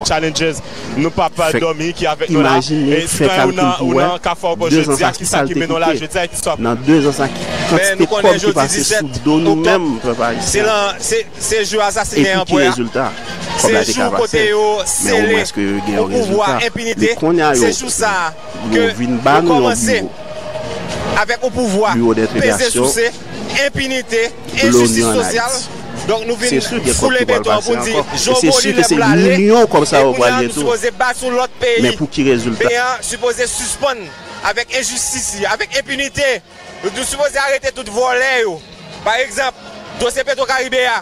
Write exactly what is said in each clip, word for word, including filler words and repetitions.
Challengers, nou p ap dòmi, ki avèk nou la. Imajine, e fè kalkil pou wè, dezan sa, ki sa l te koute. Nan dezan sa, ki kantite kòb ki pase sou do nou menm, pèp ayisyen. Se jou asasinen anpè a. Ki rezilta? Kòb la te ka pase. Men omwen, èske yo gen yon rezilta? Li kounye a yo, yo vin ba nou yon biwo. Avèk yon pouvwa peze souse, enpinite, enjistis sosyal. Donk, nou vin foule beton an pou n di, Jomo li lè pou l ale, e kounye a nou sipoze bat sou lòt peyi. Peyi an sipoze sispann avèk enjistis li, avèk enpinite. Nou sipoze arete tout vòlè yo. Pa egzanp, dosye Petro Karibe a,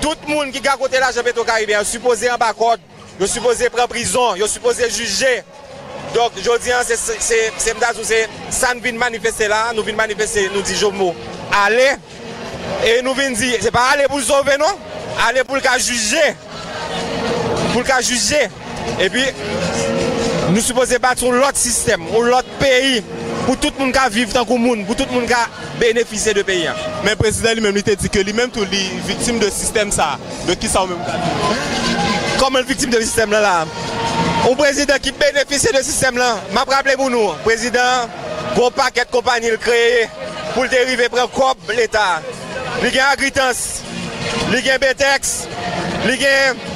tout moun ki gagote lajan Petro Karibe a sipoze anba kòd. Yo sipoze pran prizon, yo sipoze jije. Donk, jodi a, se, se, se, se, m ta di w, se sa n vin manifeste la, nou vin manifeste, nou di Jomo, ale. E nou vin di, se pa ale pou l sove, non. Ale pou l ka jije. Pou l ka jije. Epi, nou sipoze bat yon lòt sistèm, yon lòt peyi, pou tout moun ka viv tankou moun, pou tout moun ka benefisye de peyi a. Men prezidan li menm, li te di ke li menm tou, li viktim de sistèm sa a. De kisa ou menm ou ka di? Kòman l viktim de sistèm lan la? Yon prezidan ki benefisye de sistèm lan. M ap raple pou nou, prezidan, gon pakèt konpayi l kreye pou l te rive pran kòb Leta. Li gen Agritans, li gen Betèks, li gen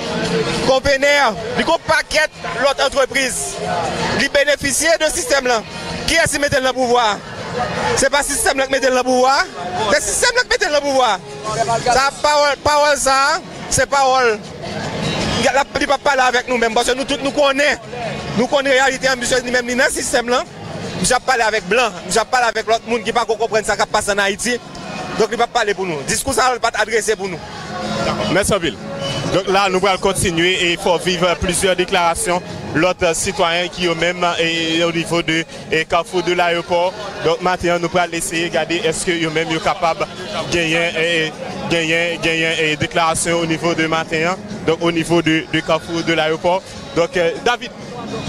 Konpenè, li gon pakèt lòt antrepriz. Li benefisye de sistèm lan. Kiyès ki mete l nan pouvwa a? Se pa sistèm lan ki mete l nan pouvwa a? Se sistèm lan ki mete l nan pouvwa a. Sa, pawòl, pawòl sa a, se pawòl. L ap, li p ap pale avèk nou menm, paske nou tout nou konnen. Nou konn reyalite an, misye li menm li nan sistèm lan. Misye ap pale avèk blan, misye ap pale avèk lòt moun ki pako konprann sa k ap pase ann Ayiti. Donk, li p ap pale pou nou. Diskou sa a, li pa t adrese pou nou. Mèsi anpil. Donk la, nou pral kontinye e fè w viv plizyè deklarasyon lòt sitwayen ki yo menm e o nivo de e Carrefour de l'Aéroport. Donk, maten an, nou pral eseye gade èske yo menm yo kapab genyen, e, genyen, genyen, e, deklarasyon o nivo de maten an. Donk, o nivo de, de Carrefour de l'Aéroport. Donk, e, David,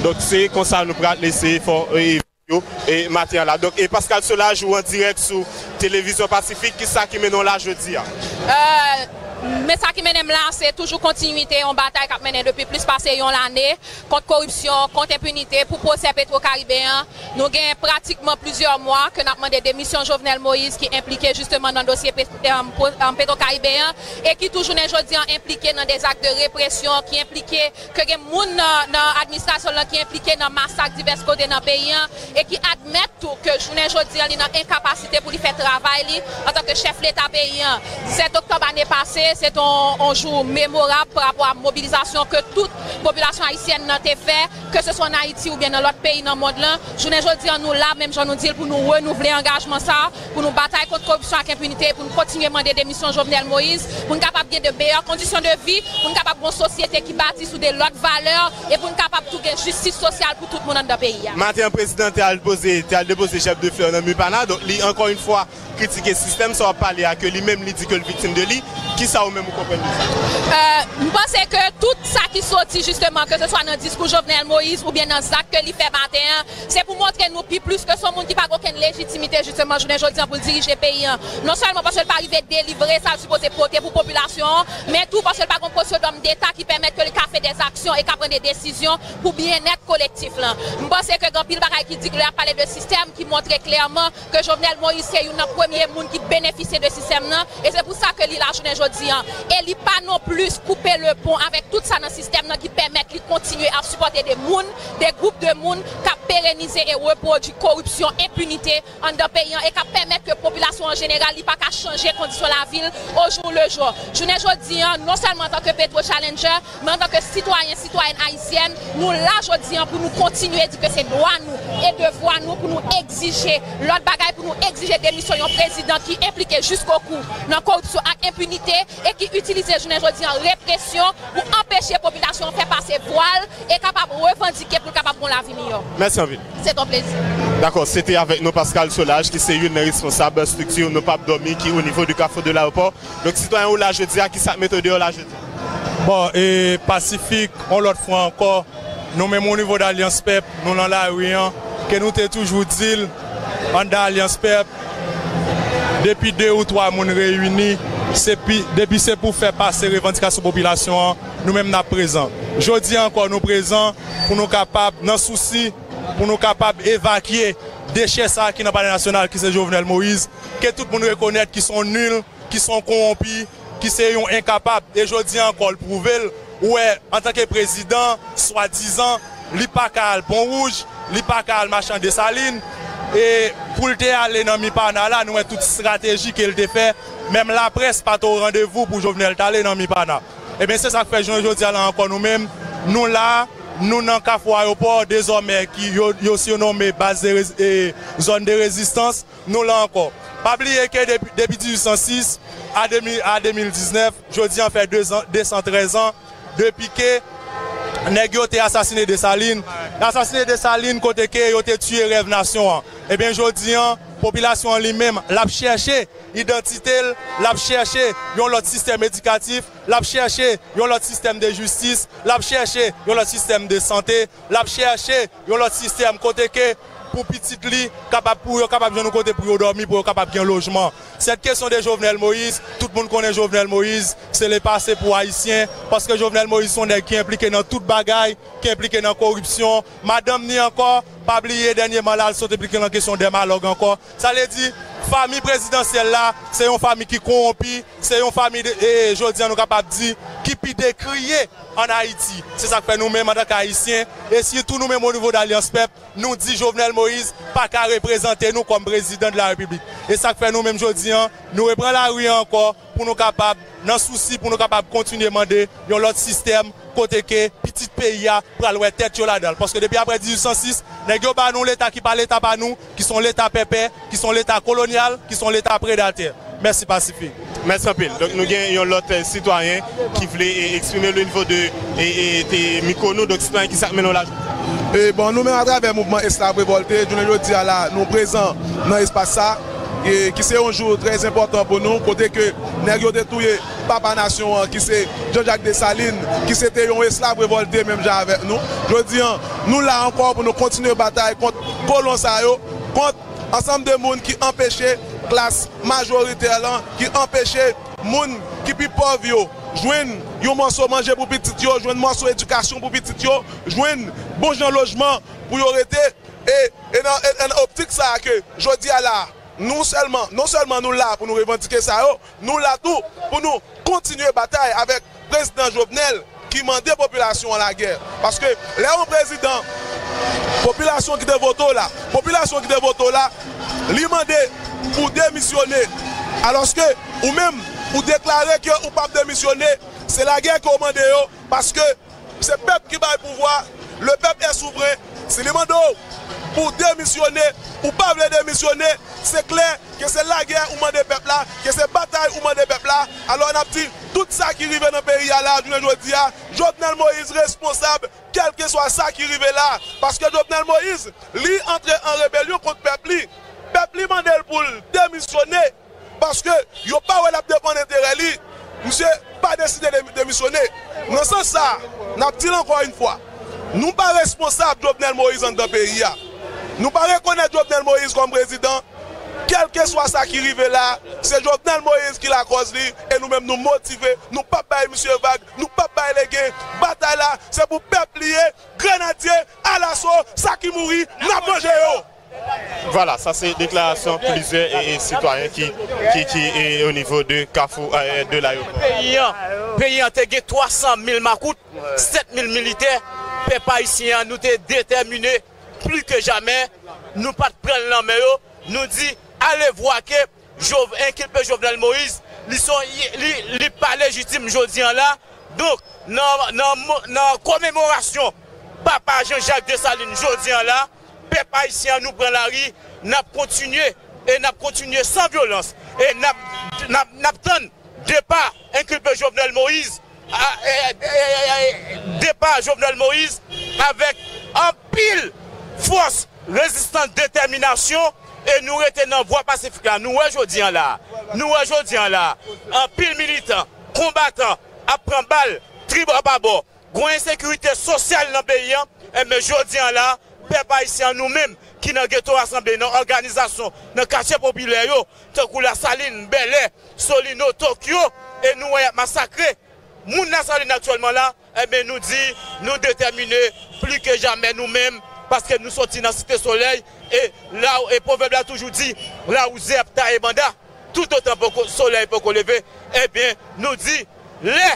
donk, se konsa nou pral eseye fè, e, yo, e, maten an la. Donk, e, Pascal Solages, ou an dirèk sou Televizyon Pasifik, kisa ki mennen w la jodi a? E, men sa ki mennen m la, se toujou kontinwite yon batay k ap mennen depi plis pase yon lane. Kont koripsyon, kont enpinite, pou pwosè Petro Karibe an. Nou gen pratikman plizyè mwa ke n ap mande demisyon Jovenel Moïse ki enplike jisteman nan dosye Pe-, em, po-, em, Petro Karibe an, e ki tou jounen jodi an enplike nan dè zak de represyon, ki enplike ke gen moun nan, nan administrasyon l lan ki enplike nan masak divès kote nan peyi an, e ki admèt tou ke jounen jodi an li nan enkapasite pou li fè travay li antanke chèf leta peyi an. Sèt oktòb ane pase, se te yon, yon jou memorab pa rapò a mobilizasyon ke tout popilasyon ayisyèn nan te fè, ke se swa ann Ayiti oubyen nan lòt peyi nan mond lan. Jounen jodi an, nou la, menm jan nou di l, pou nou renouvle angajman sa a, pou nou batay kont koripsyon ak enpinite, pou nou kontinye mande demisyon Jovenel Moïse, pou n kapab gen de meyè kondisyon de vi, pou n kapab gen yon sosyete ki bati sou de lòt valè, e pou n kapab tou gen jistis sosyal pou tout moun anndan peyi a. Maten an, prezidan te al poze, te al depoze jèb de flè nan Mupana, donk li, ankò yon fwa, kritike sistèm sa w ap pale a, ke li menm li di ke l viktim de li. Kisa ou menm ou konprann de sa? Euh, m panse ke tout sa ki soti jisteman, ke se swa nan diskou Jovenel Moïse oubyen nan zak ke li fè maten an, se pou montre nou pi plis ke se yon moun ki pa gen okenn lejitimite jisteman jounen jodi an pou l dirije peyi an. Non sèlman paske l pa rive delivre sa l sipoze pote pou popilasyon an, men tou paske l pa gen yon pwosedi deta ki pèmèt ke l ka fè dè aksyon e ka pran de desizyon pou byennèt kolektif lan. M panse ke gen anpil bagay ki di ke lè y ap pale de sistèm ki montre klèman ke Jovenel Moïse se youn nan premye moun ki benefisye de sistèm nan, e se pou sa ke li la jounen jodi an. E li pa non plis koupe le pon avèk tout sa nan sistèm nan ki pèmèt li kontinye ap sipòte de moun, de gwoup de moun k ap perenize e repwodui koripsyon, enpinite anndan peyi an e k ap pèmèt ke popilasyon an jeneral li pa ka chanje kondisyon lavi l au jour le jour. Jounen jodi an, non sèlman antanke Petro Challenger, men antanke sitwayen, sitwayèn ayisyèn, nou la jodi an pou nou kontinye di ke se dwa nou e devwa nou pou nou egzije lòt bagay, pou nou egzije demisyon yon prezidan ki enplike jiskokou nan koripsyon ak enpinite e ki itilize jounen jodi an represyon pou anpeche popilasyon an fè pase vwa l e kapab revandike pou l kapab gen yon lavi miyò. Mèsi anpil. Se yon plezi. Dakò, se te avèk nou Pascal Solages, ki se youn nan responsab estrikti Nou P ap Dòmi, ki o nivo de Carrefour de l'Aéroport. Donk, sitwayen ou la jodi a, kisa k mete w deyò la jodi a? Bon, e pasifik, yon lòt fwa ankò, nou menm o nivo d Alyans Pèp, nou nan lari an, ke nou te toujou di l, anndan Alyans Pèp, depi de ou twa moun reyini, se pi, depi se pou fè pase revandikasyon popilasyon an, Nou menm n ap prezan. Jodi a ankò, nou prezan pou nou kapab, nan sousi, pou nou kapab evakye dechè sa a ki nan Palè Nasyonal, ki se Jovenel Moïse, ke tout moun rekonèt ki se yon nil, ki se yon kowonpi, ki se yon enkapab. E jodi a ankò, l pwouve l. Ou wè, antanke prezidan, swadizan, li pa ka al Pon Wouj, li pa ka al Machan Desalin. E pou l te ale nan Mipana la, nou wè tout estrateji ke l te fè. Menm laprès pa t o randevou pou Jovenel t ale nan Mipana. Ebyen, se sa k fè jounen jodi a la ankò, nou menm, nou la, nou nan Kafou Ayewopò, dezòmè ki yo, yo sirnome baz de rez-, e, zòn de rezistans, nou la ankò. Pa bliye ke depi, depi dizuit san sis a de mil, a de mil diznèf, jodi a fè de zan, de san trèz an, depi ke nèg yo te asasine Desalin. Asasine Desalin kote ke yo te tiye rèv nasyon an. Ebyen, jodi a, popilasyon an li menm, l ap chèche idantite l, l ap chèche yon lòt sistèm edikatif, l ap chèche yon lòt sistèm de jistis, l ap chèche yon lòt sistèm de sante, l ap chèche yon lòt sistèm kote ke pou pitit li kapab, pou yo kapab jwenn yon kote pou yo dòmi, pou yo kapab gen lojman. Cette question de Jovenel Moïse, tout moun konnen Jovenel Moïse, se lepase pou Ayisyen, paske Jovenel Moïse se yon nèg ki enplike nan tout bagay, ki enplike nan koripsyon. Madanm ni ankò, pa bliye dènyèman la, l sot enplike nan kesyon dèmalòg ankò. Sa vle di, fanmi prezidansyèl la, se yon fanmi ki kowonpi, se yon fanmi, de, e, jodi a, nou kapab di, ki pi dekriye ann Ayiti. Se sa k fè nou menm, antanke Ayisyen, e sitou nou menm o nivo de Alyans Pèp, nou di Jovenel Moïse pa ka reprezante nou kòm prezidan de la Repiblik. E sa k fè nou menm jodi a, nou repran lari a ankò, pou nou kapab, nan sousi pou nou kapab kontinye mande yon lòt sistèm kote ke pitit peyi a pral wè tèt yo ladan l. Paske depi apre dizuit san sis, nèg yo ba nou leta ki pa leta pa nou, ki se yon leta pèpè, ki se yon leta kolonyal, ki se yon leta predatè. Mèsi Pasifik. Mèsi anpil. Donk, nou gen yon lòt, eh, sitwayen ki vle, eh, eksprime le nivo de, eh, eh, de mikwo nou. Donk, sitwayen, ki sa k mennen w la? E bon, nou menm atravè mouvman Esklav Revòlte, jounen jodi a la, nou prezan nan espas sa, e ki se yon jou trè enpòtan pou nou, kote ke nèg yo te touye papa nasyon an, ki se Jean Jacques Dessalines, ki se te yon esklav revòlte menm jan avèk nou. Jodi a, nou la ankò pou nou kontinye batay kont kolon sa yo, kont ansanm de moun ki anpeche klas majoritè lan, ki anpeche moun ki pi pòv yo jwenn yon mòso manje pou pitit yo, jwenn mòso edikasyon pou pitit yo, jwenn bon jan lojman pou yo rete. E, e nan, e, e nan optik sa a ke jodi a la, nou sèlman, non sèlman nou la pou nou revandike sa yo, nou la tou pou nou kontinye batay avèk prezidan Jovenel ki mande popilasyon an lagè. Paske lè yon prezidan, popilasyon ki te vote w la, popilasyon ki te vote w la, li mande pou w demisyone. Alòske ou menm, ou deklare ke ou p ap demisyone, se lagè ke w mande yo, paske se pèp ki bay pouvwa, le peuple est souverain. Si li mande w pou w demisyone, ou pa vle demisyone, se klè ke se lagè ou mande pèp la, ke se batay ou mande pèp la. Alò, n ap di, tout sa ki rive nan peyi a la, jounen jodi a, Jovenel Moïse responsab, kèlkeswa sa ki rive la. Paske Jovenel Moïse, li antre an rebelyon kont pèp li. Pèp li mande l pou l demisyone. Paske yo pa wè l ap defann enterè li, misye pa deside de, demisyone. Nan sans sa, n ap di l ankò yon fwa, nou pa responsab Jovenel Moïse anndan peyi a. Nou pa rekonèt Jovenel Moïse kòm prezidan. Kèlkeswa sa ki rive la, se Jovenel Moïse ki lakòz li, e nou menm nou motive, nou p ap bay misye vag, nou p ap bay legen. Batay la, se pou pèp li ye, grenadye, alaso, sa ki mouri, n ap manje yo. Vwala, sa se deklarasyon plizyè, e, e, sitwayen ki, ki, ki, e, o nivo de Kafou, e, de Layopò. Peyi an, peyi an te gen twa san mil makout, sèt mil militè. Pèp ayisyen an, nou te detèmine pli ke jamè. Nou pa t pran l nan men yo. Nou di, alevwa ke Jov-, enkilpe Jovenel Moïse, li son, li, li pa lejitim jodi an la. Donk, nan, nan mo-, nan komemorasyon papa Jean Jacques Dessalines jodi an la, pèp ayisyen an, nou pran lari, n ap kontinye, e n ap kontinye san vyolans, e n ap, n ap, n ap tann depa enkilpe Jovenel Moïse, a, e, e, e, e, depa Jovenel Moïse avèk anpil fòs, rezistans, detèminasyon, e nou rete nan vwa pasifik la. Nou wè jodi an la, nou wè jodi an la, anpil militan, konbatan ap pran bal, tribò pa bò. Gon ensekirite sosyal nan peyi an, enben jodi an la, pèp ayisyen an, nou menm ki nan geto, rasanble nan òganizasyon, nan katye popilè yo, tankou Lasalin, Bèlè, Solino, Tokyo, e nou wè y ap masakre Moun Lasalin aktyèlman la, ebyen, nou di, nou detèmine pli ke jamè nou menm, paske nou soti nan Site Solèy, e la, e pwovèb la toujou di, là où zèb taye banda, toutotan poko, solèy poko leve, ebyen, nou di, lè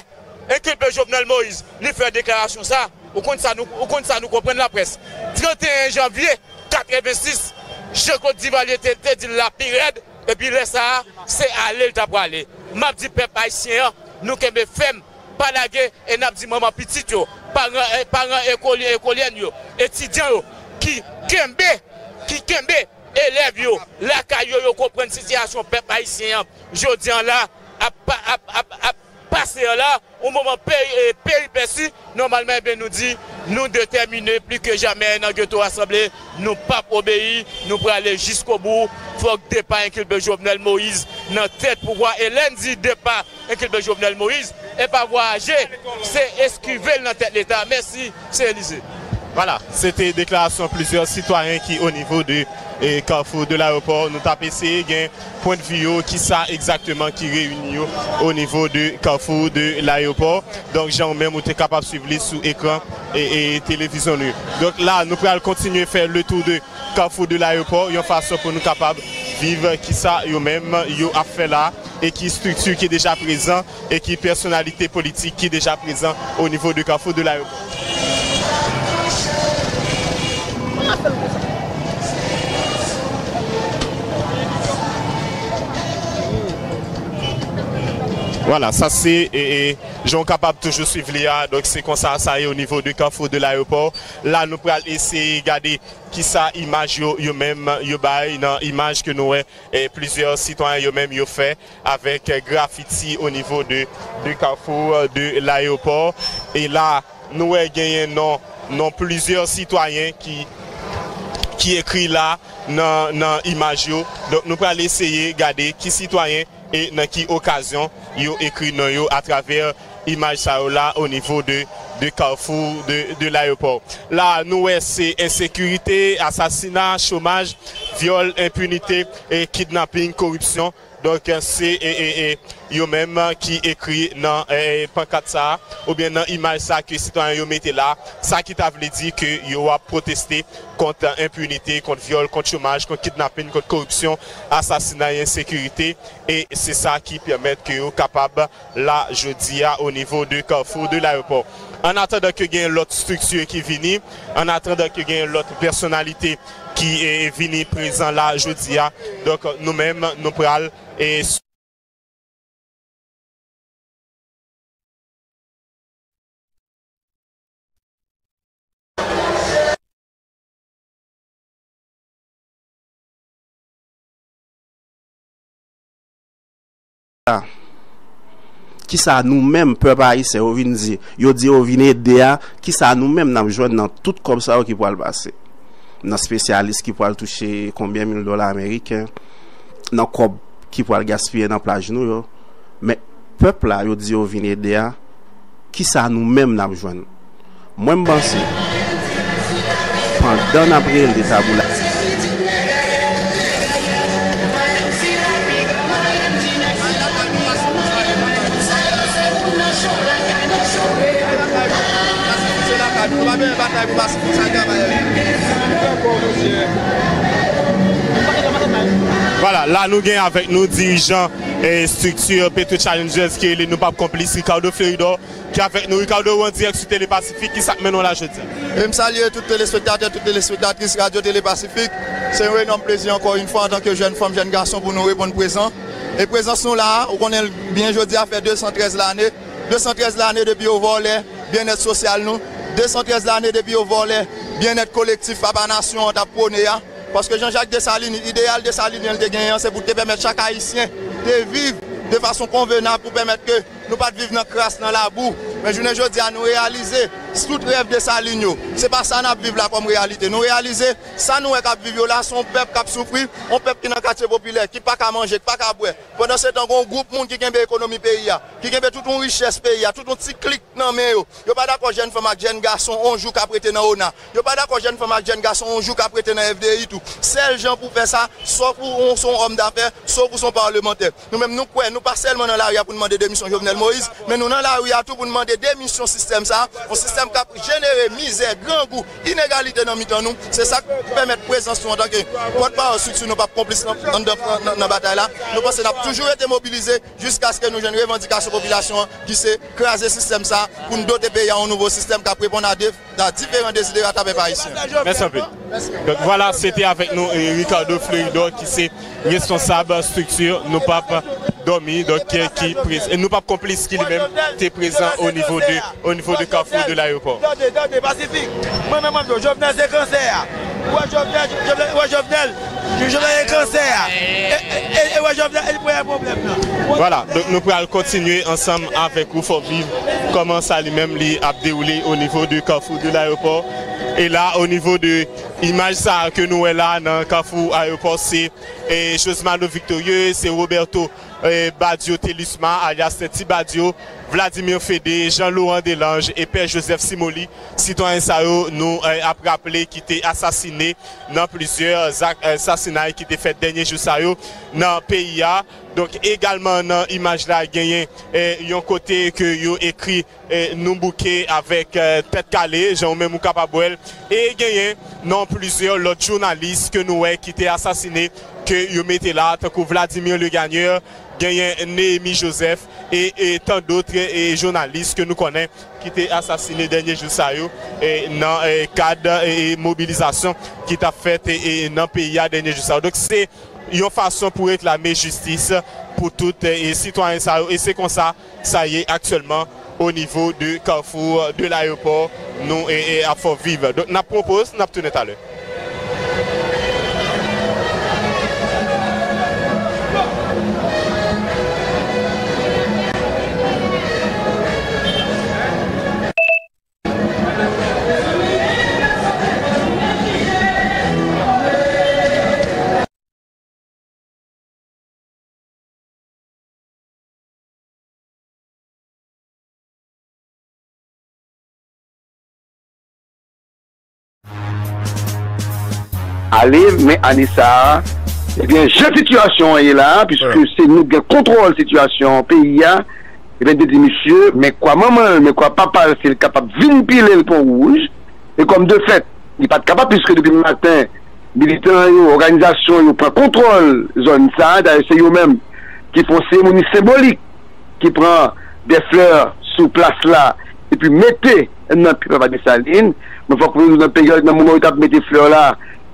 enkilpe Jovenel Moïse, li fè deklarasyon sa, ou konn sa nou, ou konn sa nou konprann laprès. Tranteyen janvye katrevensis, Jean Claude Duvalier te, te di l la pi rèd, epi lè sa a, se ale l ta prale. M ap di pèp ayisyen an, nou kenbe fèm, pa lage, e n ap di manman pitit yo, paran, eh, paran ekolyen, ekolyèn yo, etidyan yo, ki kenbe, ki kenbe elèv yo lakay yo, yo konprann sitiyasyon pèp ayisyen an jodi an la ap, ap, ap, ap pase an la, yon moman peri-, eh, peripesi, nòmalman, ebyen, nou di, nou detèmine pli ke jamè nan geto a sanble, nou p ap obeyi, nou prale jiskobou, fòk depa enkilpe Jovenel Moïse nan tèt pouvwa, e lè n di depa enkilpe Jovenel Moïse, e pa vwayaje, se eskive l nan tèt Leta. Mèsi, se Elize. Vwala, se te deklarasyon plizyè sitwayen ki o nivo de, eh, Carrefour de l'Aéroport. Nou t ap eseye gen pwennvi yo, kisa egzakteman ki reyini yo o nivo de Carrefour de l'Aéroport. Donk, jan ou menm ou te kapab swiv li sou ekran e, e televizyon nou yo. Donk, la, nou pral kontinye fè le tour de Carrefour de l'Aéroport, yon fason pou nou kapab viv kisa yo menm yo ap fè la, e ki estrikti ki deja prezan, e ki pèsonalite politik ki deja prezan o nivo de Carrefour de l'Aéroport. Vwala, sa se, e, e, jan w kapab toujou swiv li a, donk se konsa sa ye o nivo de Carrefour de l'Aéroport. La, nou pral eseye gade kisa imaj yo, yo menm yo bay nan imaj ke nou wè, e, plizyè sitwayen yo menm yo fè avèk, e, grafiti o nivo de, de Carrefour, e, de l'Aéroport. E la, nou wè genyen non, non plizyè sitwayen ki, ki ekri la nan, nan imaj yo. Donk, nou pral eseye gade ki sitwayen e nan ki okazyon yo ekri non yo atravè imaj sa yo la o nivo de, de Carrefour de, de l'Aéroport. La, nou wè se ensekirite, asasina, chomaj, vyòl, enpinite, e kidnaping, koripsyon. Donk, se, e, e, e, yo menm ki ekri nan, e, pankat sa a, oubyen nan imaj sa a ke sitwayen yo mete la, sa ki ta vle di ke yo ap pwoteste kont enpinite, kont vyòl, kont chomaj, kont kidnaping, kont koripsyon, asasinay, ensekirite, e se sa ki pèmèt ke yo kapab la jodi a o nivo de Carrefour de l'Aéroport. An atandan ke gen lòt estrikti ki vini, an atandan ke gen lòt pèsonalite ki, e, vini prezan la jodi a, donk, nou menm, nou pral, e, Kisa nou menm, pèp ayisyen, yo vin di, yo di yo vin ede a, kisa nou menm n ap jwenn nan tout kòb sa yo ki pral pase? Nan espesyalis ki pral touche konbyen mil dola ameriken, nan kòb ki pral gaspiye nan plaj nou yo. Men pèp la, yo di yo vin ede a, kisa nou menm n ap jwenn? Mwen, m panse, pandan n ap rele tabou la, Vwala, la nou gen avèk nou dirijan, e, estrikti Petro Challengers ki rele Nou P ap Konplis, Ricardo Fleuridor, ki avèk nou. Ricardo, ou an dirèk sou Tele Pasifik, ki sa k mennen w la jodi a? E m salye tout telespektatè, tout telespektatris Radyo Tele Pasifik. Se yon enòm plezi, ankò yon fwa, antanke jèn fanm, jèn gason, pou nou reponn prezan. E prezans nou la a, ou konnen l byen, jodi a fè de san trèz lane. De san trèz lane depi yo vòlè byennèt sosyal nou. De san trèz lane depi yo vòlè byennèt kolektif Papa Nasyon an t ap pwone a. Paske Jean-Jacques Dessalines, ideyal desalinyen l te genyen an, se pou te pèmèt chak Ayisyen te viv de fason konvenab, pou pèmèt ke nou pa t viv nan kras, nan labou. Men jounen jodi a, nou reyalize, tout rèv Desalin yo, se pa sa n ap viv la kòm reyalite. Nou reyalize, sa nou wè k ap viv yo la, se yon pèp k ap soufri, yon pèp ki nan katye popilè, ki pa ka manje, ki pa ka bwè. Pandansetan, gen yon gwoup moun ki kenbe ekonomi peyi a, ki kenbe tout yon richès peyi a, tout yon ti klik nan men yo. Yo pa dakò jèn fanm ak jèn gason yon jou k ap rete nan ona. Yo pa dakò jèn fanm ak jèn gason yon jou k ap rete nan F D I tou. Sèl jan pou fè sa, swa pou w se yon òm dafè, swa pou w se yon palmantè. Nou menm, nou kwè, nou pa sèlman nan lari a pou n mande demisyon Jovenel Moïse, men nou nan lari a tou pou n mande demisyon sistèm sa a, yon sistèm k ap jenere mizè, grangou, inegalite nan mitan nou. Se sa k pèmèt prezans nou antanke pòtpawòl estrikti nou p ap konplis nan, nan, nan, nan, nan batay la. Nou panse n ap toujou rete mobilize jiskaske nou jwenn revandikasyon popilasyon an, ki se kraze sistèm sa a pou n dote peyi a yon nouvo sistèm k ap reponn a de, a diferan deziderata pèp ayisyen. Mèsi anpil. Donk, vwala, se te avèk nou, eh, Ricardo Fleuridor, ki se responsab estrikti Nou P A P Dòmi, donk, eh, ki prez-, eh, Nou P A P Konplis, ki li menm te prezan o nivo de, o nivo de kafou de layewopò. Tande, tande, Pasifik. Mwen menm, mwen, Jovenel se kansè a. Ou wè Jovenel, Jovenel, ou wè Jovenel, Jovenel se kansè a. E, e, e, e wè Jovenel, e li premye pwoblèm nan. Vwala, donk nou pral kontinye ansanm avèk ou, Fò Viv, kòman sa li menm li ap dewoule o nivo de kafou de layewopò. E la, o nivo de imaj sa a ke nou wè la nan kafou ayewopò, se, eh, Josemado Victorieux, se Roberto, eh, Badio Telusma, alyas Ti Badio, Vladimir Fédé, Jean Laurent Delange e Pè Joseph Simoli. Sitwayen sa yo, nou, eh, ap raple, ki te asasine nan plizyè zak, eh, sasinay ki te fèt dènye jou sa yo nan peyi a. Donk, egalman nan imaj la, genyen, eh, yon kote ke yo ekri, eh, "Nou bouke avèk, eh, tèt kale", jan ou menm ou kapab wè l. E genyen nan plizyè lòt jounalis ke nou wè ki te asasine, ke yo mete la, tankou Vladimir Legagneur, genyen Néhémie Joseph e, e tan dòt, e, jounalis ke nou konnen ki te asasine dènye jou sa yo, e, nan, e, kad, e, mobilizasyon ki t ap fèt, e, e, nan peyi a dènye jou sa yo. Donk, se yon fason pou reklame jistis pou tout, e, sitwayen sa yo. E se konsa sa ye aktyèlman o nivo de kafou de layewopò nou, e, e, ap fè viv. Donk, n ap pran yon poz, n ap tounen talè. Ale, men ane sa a, ebyen, jan sitiyasyon an ye la, piske se nou gen kontwòl sitiyasyon peyi a, ebyen, te di misye, men kwa manman l, men kwa papa l, si l kapab vin pile l Pon Wouj, e kòm de fèt, li pa t kapab, piske depi maten, militan yo, òganizasyon yo pran kontwòl zòn sa a, dayè se yo menm ki fè yon seremoni senbolik, ki pran de flè sou plas la, epi mete nan pye papa Desalin. Men fòk nou di w nan peryòd, nan moman yo t ap mete flè la,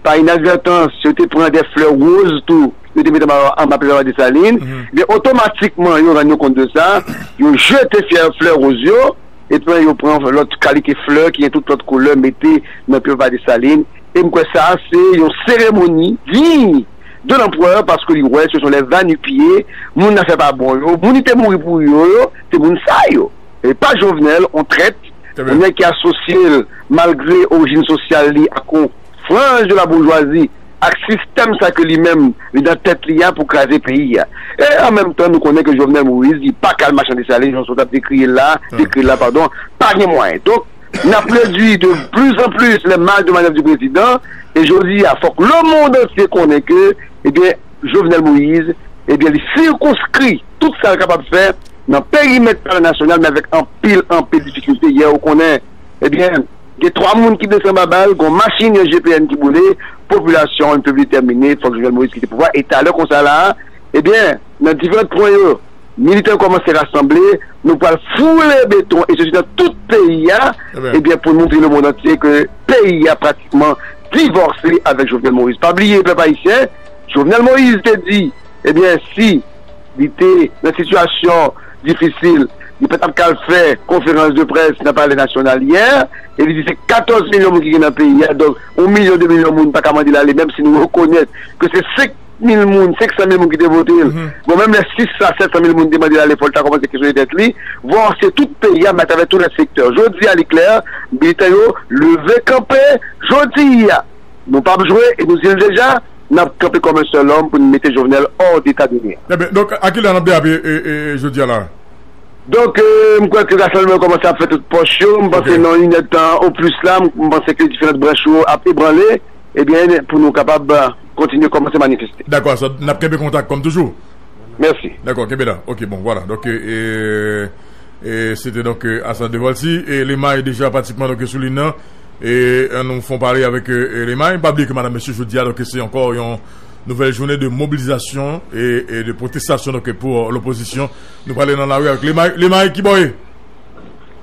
pa inadvètans, yo te pran de flè woz tou, yo te mete anba, anba pye papa Desalin. Ebyen, otomatikman, yo rann yo kont de sa, yo jete flè, flè woz yo, epi yo pran lòt kalite flè ki gen tout lòt koulè mete nan pye papa Desalin. E m kwè sa, se yon seremoni digne de l'empereur, paske li wè se sont les va-nu-pieds, moun afè pa bon yo, moun li te mouri pou yo yo, se moun sa yo. E pa Jovenel, yon trèt, yon nèg ki asosye l, malgre orijin sosyal li, ak yon franj de la boujwazi, ak sistèm sa ke li menm, li nan tèt li a pou kraze peyi a. E an menm tan, nou konnen ke Jovenel Moïse, li pa ka al mache nan Desalin, jan w t ap dekri l la, dekri l la, padon, pa gen mwayen. Donk, n ap redui de plus en plus les marges de manœuvre du président, e jodi a, fòk lemonn antye konnen ke, ebyen, Jovenel Moïse, ebyen, li sikonskri tout sa l kapab fè nan perimèt Palè Nasyonal, men avèk anpil, anpil difikilte. Yè, ou konnen, ebyen, gen twa moun ki blese anba bal, gen yon machin, yon G P N ki boule, popilasyon an, yon pèp detèmine, fòk Jovenel Moïse kite pouvwa. E talè konsa la a, ebyen, nan diferan pwen yo, militè yo kòmanse rasanble, nou pral foule beton, e se nan tout peyi a, ebyen, pou n montre lemonn antye ke peyi a pratikman divòse avèk Jovenel Moïse. Pa bliye, pèp ayisyen, Jovenel Moïse te di, ebyen, si li te nan sitiyasyon difisil, Li pa t ap ka al fè konferans de près nan Palè Nasyonal yè, e li di se katòz milyon moun ki gen nan peyi a, donk yon milyon, de milyon moun pa ka mande l ale, menm si nou rekonèt ke se senk mil moun, senk san mil moun ki te vote l. Bon, menm lè sis san, sèt san mil moun te mande l ale, fò l ta kòmanse kesyone tèt li, vwa se tout peyi a, men atravè tout lòt sektè. Jodi a, li klè, militan yo leve kanpe, jodi a, nou p ap jwe, e nou di l deja, n ap kanpe kòm yon sèl òm pou n mete Jovenel hors d'état de nuire. Eben, donk, a kilè n ap derape, e, e, e, jodi a la? Donk, e, m kwè ke rasanbleman yo kòmanse ap fè tout pòch yo. M panse nan inèdtan o plis la, m, m panse ke diferant branch yo ap ebranle, ebyen, pou nou kapab, e, kontinye kòmanse manifeste. Dakò, sa, n ap kenbe kontak kòm toujou. Mèsi. Dakò, kenbe la. Ok, bon, vwala. Donk, e, e, e, se te donk, e, Assad Devalcy, e Lemay deja pratikman donk sou liy nan. E, e, nou fè yon pale avèk, e, e, Lemay. Pa bliye ke madanm, mesye, jodi a, donk, se ankò yon nouvèl jounen de mobilizasyon e, e de pwotestasyon, donk, pou, e, lopozisyon. Nou prale nan lari avèk Lemay. Lemay, kibò w ye?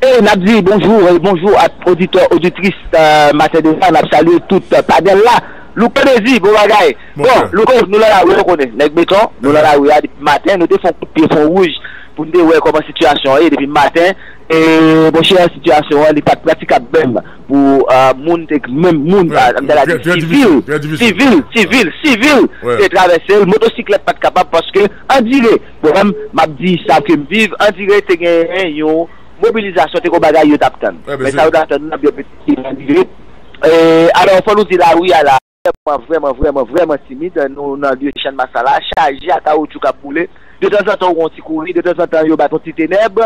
E n ap di bonjou, e bonjou ak oditè, oditris, e, Maten Deba, n ap salye tout, e, panèl la. Louko Dezi, bon bagay. Bon, Louko, nou nan lari, ou konnen, nèg beton, nou nan lari a depi maten, nou te fè yon kout pye fon wouj pou n te wè kòman sitiyasyon an ye depi maten. E, monchè, sitiyasyon an, li pa t pratikab menm pou, e, moun te, menm moun, e, m ta di sivil, sivil, sivil, sivil, te travèse l, motosiklèt pa t kapab paske andire, bon, menm, m ap di sa ke m viv, andire te genyen yon mobilizasyon, te gen yon bagay yo t ap tann. Men sa yo t ap tann nan byen piti andire. E, alò, fò nou di lari a la, vrèman, vrèman, vrèman, vrèman timid. Nou nan lye Channmas la, chaje a kawotchou k ap boule. De tanzantan, ou wè yon ti kouri, de tanzantan, yo bat yon ti tenèb.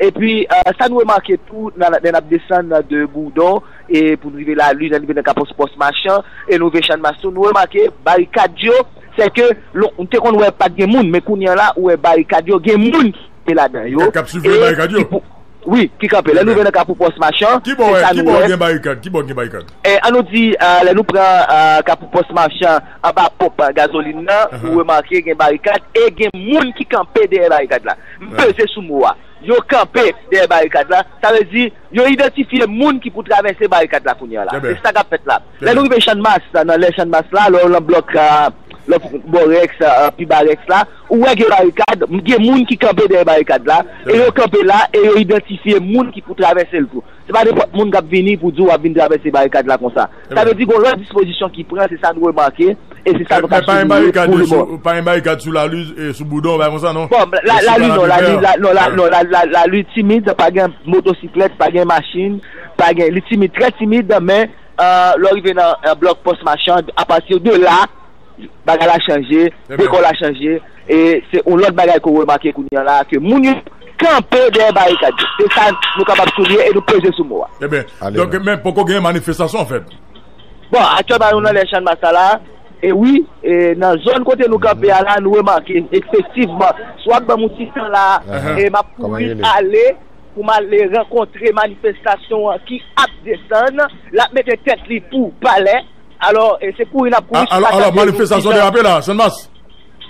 Epi, e, sa nou remake tou, nan, lè n ap desann de Boudon, e pou n rive Lali, n rive nan Kapos Pòs Machan, e nou rive Channmas tou, nou remake barikad yo, se ke, nou te konn wè pa t gen moun, men kounye a la, ou wè barikad yo, gen moun ki ladan yo. K ap siveye barikad yo. Wi, ki kanpe. Lè nou rive nan Kafou Pòs Machan, se sa nou wè. Kibò gen barikad? Kibò gen barikad? E, an nou di, e, lè nou pran, e, Kafou Pòs Machan, anba ponp, e, gazolin nan, ou remake gen barikad e gen moun ki kanpe dèyè barikad la. M peze sou mo a. Yo kanpe dèyè barikad la. Sa vle di, yo idantifye moun ki pou travèse barikad la kounye a la. Se sa k ap fèt la. Lè nou rive Channmas, nan lè Channmas la, lè w nan blòk, e, lòt bò Rèks, e, pi ba Rèks la, ou wè gen barikad, gen moun ki kanpe dèyè barikad la, e yo kanpe la, e yo idantifye moun ki pou travèse l tou. Se pa nenpòt moun k ap vini pou di w ap vin travèse barikad la konsa. Sa vle di gen yon lòt dispozisyon ki pran, se sa nou remake, e se sa nou ka souliye pou le moman. Pa gen barikad sou Lali, e, sou Boudon, bagay konsa, non? Bon, la, Lali, non, Lali, la, non, la, non, la, la, Lali timid, pa gen motosiklèt, pa gen machin, pa gen, li timid, trè timid, men, e, lè w rive nan, e, blòk Pòs Machan, apati de la, bagay la chanje, dekò la chanje, e se yon lòt bagay ke w remake kounye a la, ke moun yo kanpe dèyè barikad yo. Se sa nou kapab souliye e nou peze sou mo a. Eben, donk, men poko gen manifestasyon, anfèt. Bon, aktyèlman, nou nan lè Channmas la, e wi, e nan zòn kote nou kanpe a la, nou remake, efektivman, si w ap ban m yon ti tan la, e m ap kouri ale, pou m ale rankontre manifestasyon an ki ap desann, l ap mete tèt li pou palè. Alò, e se kouri n ap kouri sou Pasanjeri. Alò, manifestasyon derape la, Channmas?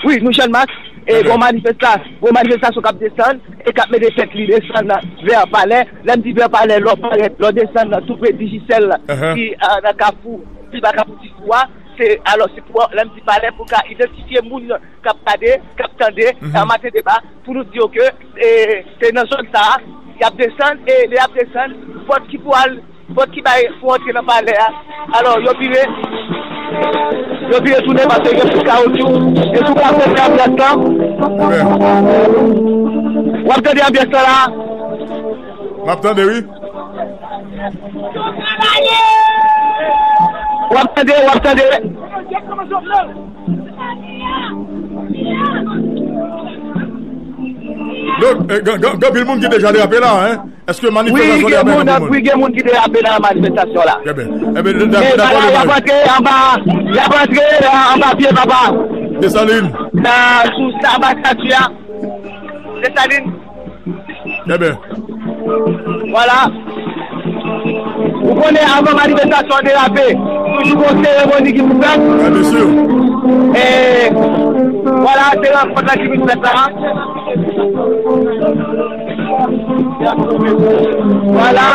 Wi, nou Channmas. E gon manifesta-, gon manifestasyon k ap desann e k ap mete tèt li desann vè palè. Lè m di vè palè, lè w parèt, lè w desann tou pre Digicel, ki, e, nan Kafou, pi ba Kafou Ti Fou a. Se, alò, se pou, lè m di palè, pou ka idantifye moun k ap gade, k ap tande, nan Maten Deba, pou nou di yo ke, e, se nan zòn sa a, y ap desann, e lè y ap desann, pòt ki pou al, pòt ki bay pou antre nan palè a. Alò, yo vire, yo vire tounen paske gen plis kawotchou. E si w ka tande anbyans lan, w ap tande anbyans lan la. M ap tande, wi. W ap tande, w ap tande. Donk, e, gen, gen, gen anpil moun ki deja derape la, en? Èske manifestasyon derape anpil moun? Wi, gen moun ki derape nan manifestasyon la. Eben, eben, dakò, y ap antre anba, y ap antre anba pye papa. Desalin. Nan, sou sa, anba estati a. Desalin. Eben. Vwala. Ou konnen, avan manifestasyon an derape, toujou gon seremoni ki pou fèt. Wi, byen si. E, vwala, se rankont la ki vin fèt la. Vwala.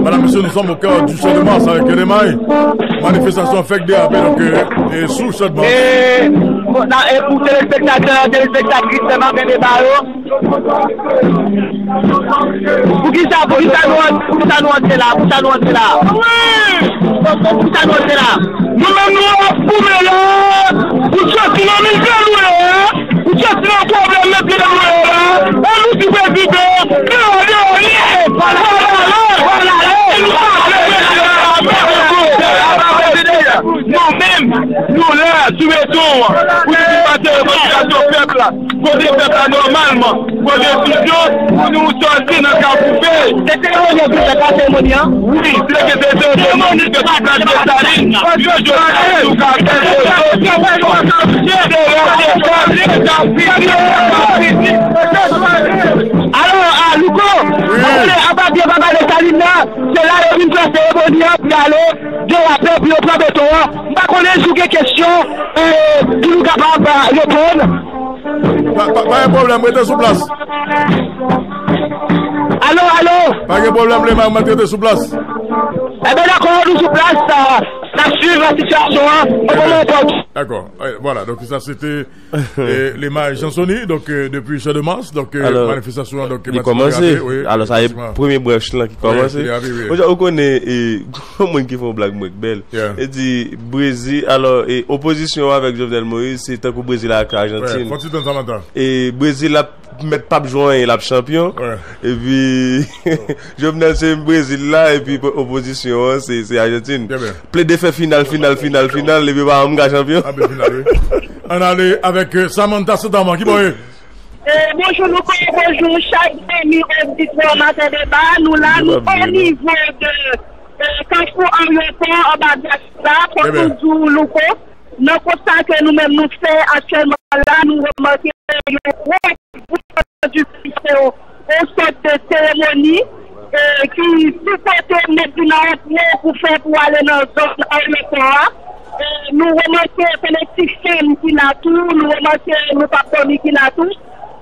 Voilà, messieurs, nous sommes au cœur du Champ de Mars avec Lemay. Manifestasyon fèk derape, donk, euh, e sou Champ de Mars. E, bon, nan, e pou telespektatè, telespektris, fè maten deba yo. Poukisa, poukisa nou, poukisa nou antre la? Poukisa nou antre la? Poukisa nou antre la? Nou menm nou ap goumen la pou soti nan mizè nou ye a, pou soti nan pwoblèm nan ke nou ye la. E nou di prezidan, deyò, deyò, deyò. Vwala, vwala, vwala. Nou menm, nou la sou beton an pou nou pase revandikasyon pèp la. Kote pèp la nòmalman pran desizyon pou nou sòti nan kafou peyi. Se seremoni an ki fèt la, seremoni an? Wi, se ke se seremoni ki fèt sou plas Desalin. Yo jodi a sou kafou. Alò, a, Louko, konnen apa byen papa Desalin nan, se la yo vin fè seremoni an pou y ale derape, pou yo pran beton an. M pa konnen si w gen kesyon, e, pou nou kapab, a, reponn. Pa, pa, pa gen pwoblèm, rete sou plas. Alo, alo. Pa gen pwoblèm, Lemay, mwen rete sou plas. Enben, dakò, nou sou plas, a, n ap swiv sitiyasyon an, o moman opòtin. Dakò, e, vwala, donk sa se te, e, Lemay Jeansony, donk, e, depi Champ de Mars, donk, e, manifestasyon an, donk, li kòmanse. Wi, alò, sa e premye branch lan ki kòmanse. Wi, wi. Ou konnen, e, yon moun ki fè yon blag mwen k bèl. E di, Brezil, alò, e, opozisyon avèk Jovenel Moïse, se tankou Brezil ak Ajantin. Fò ti tann sa, Manta. E Brezil ap mèt p ap jwe anyen, l ap chanpyon. Epi, Jovenel se Brezil la, epi po-, opozisyon an, se, se Ajantin. Plede fè final, final, final, final, epi yo pa janm ka chanpyon. Ann ale avèk, e, Samantha Saint-Amand. Ki bò ye? E, bonjou, Louko, bonjou, chak zanmi oditè Maten Deba. Nou la, nou o nivo de, e, Kafou Ayewopò, anba Dyas la, fòk nou di w, Louko, nan konsta ke nou menm nou fè aktyèlman la, nou remake yon gwo bout di yon sòt de seremoni, e, ki sou kote Medina an pran pou fè pou ale nan zòn ayewopò a. E, nou remake kolektif fèm ki la tou, nou remake nou pap dòmi ki la tou.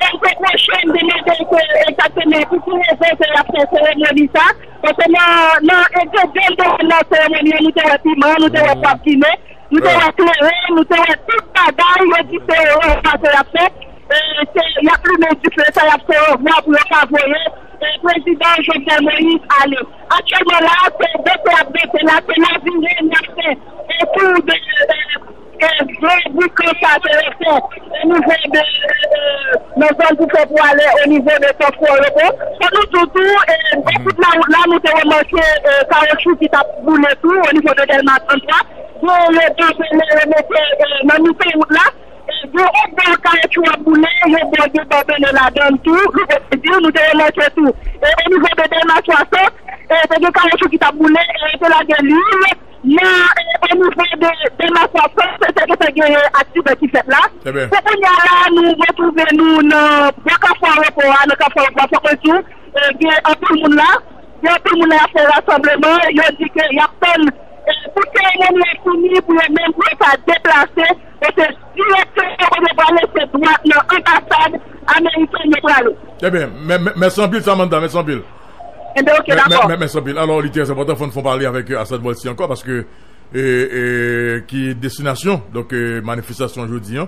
Donk, pwochen m te mande ke egzakteman pou ki rezon ke y ap fè seremoni sa. Paske nan, nan egredyan de nan seremoni an, nou te wè piman, nou te wè pwav kine, nou te wè kleren, nou te wè tout bagay, yo di se ranfwa ke y ap fè. E se, y ap limen dife, sa y ap fè ranfwa pou yo ka voye, e, prezidan Jovenel Moïse ale. Aktyèlman la, se danse y ap danse la, se laviren y ap fè otou de, e, e, gran boukan sa ke yo fè o nivo de, e, e, nan zòn pou fè pou ale o nivo de Kafou Ayewopò. Fò nou di w tou, e, bò kout lawout la, nou te remake, e, kawotchou ki t ap boule tou o nivo de Dèlma trannntwa. Gen yo desann yo mete, e, nan mitan wout la. E, gen yon bò kawotchou ap boule, yon bò gen bò bene ladan l tou, nou te di, nou te remake tou. E, o nivo de Dèlma swasant, e, te gen kawotchou ki t ap boule, e, yo te lage lwil nan, e, o nivo de, de Maswa Frans, se sa ki fè genyen aksidan ki fèt la. Se kounye a la, nou retwouve nou nan bò Kafou Ayewopò a, nan Kafou Ayewopò a, fòk mwen di w, e, gen anpil moun la, gen anpil moun la y ap fè rasanbleman, yo di ke y ap tann, e, pou seremoni an fini, pou yo menm, pou yo ka deplase, e se direksyon kote yo prale, se dwat nan anbasad amerikèn yo prale. Ebyen, mè-, mè-, mèsi anpil, Samantha, mèsi anpil. Enben, oke, dakò. Mè-, mè-, mèsi anpil. Alò, li trè enpòtan, fò n fè yon pale avèk, e, Assad Volcy ankò, paske, e, e, ki destinasyon, donk, e, manifestasyon jodi an,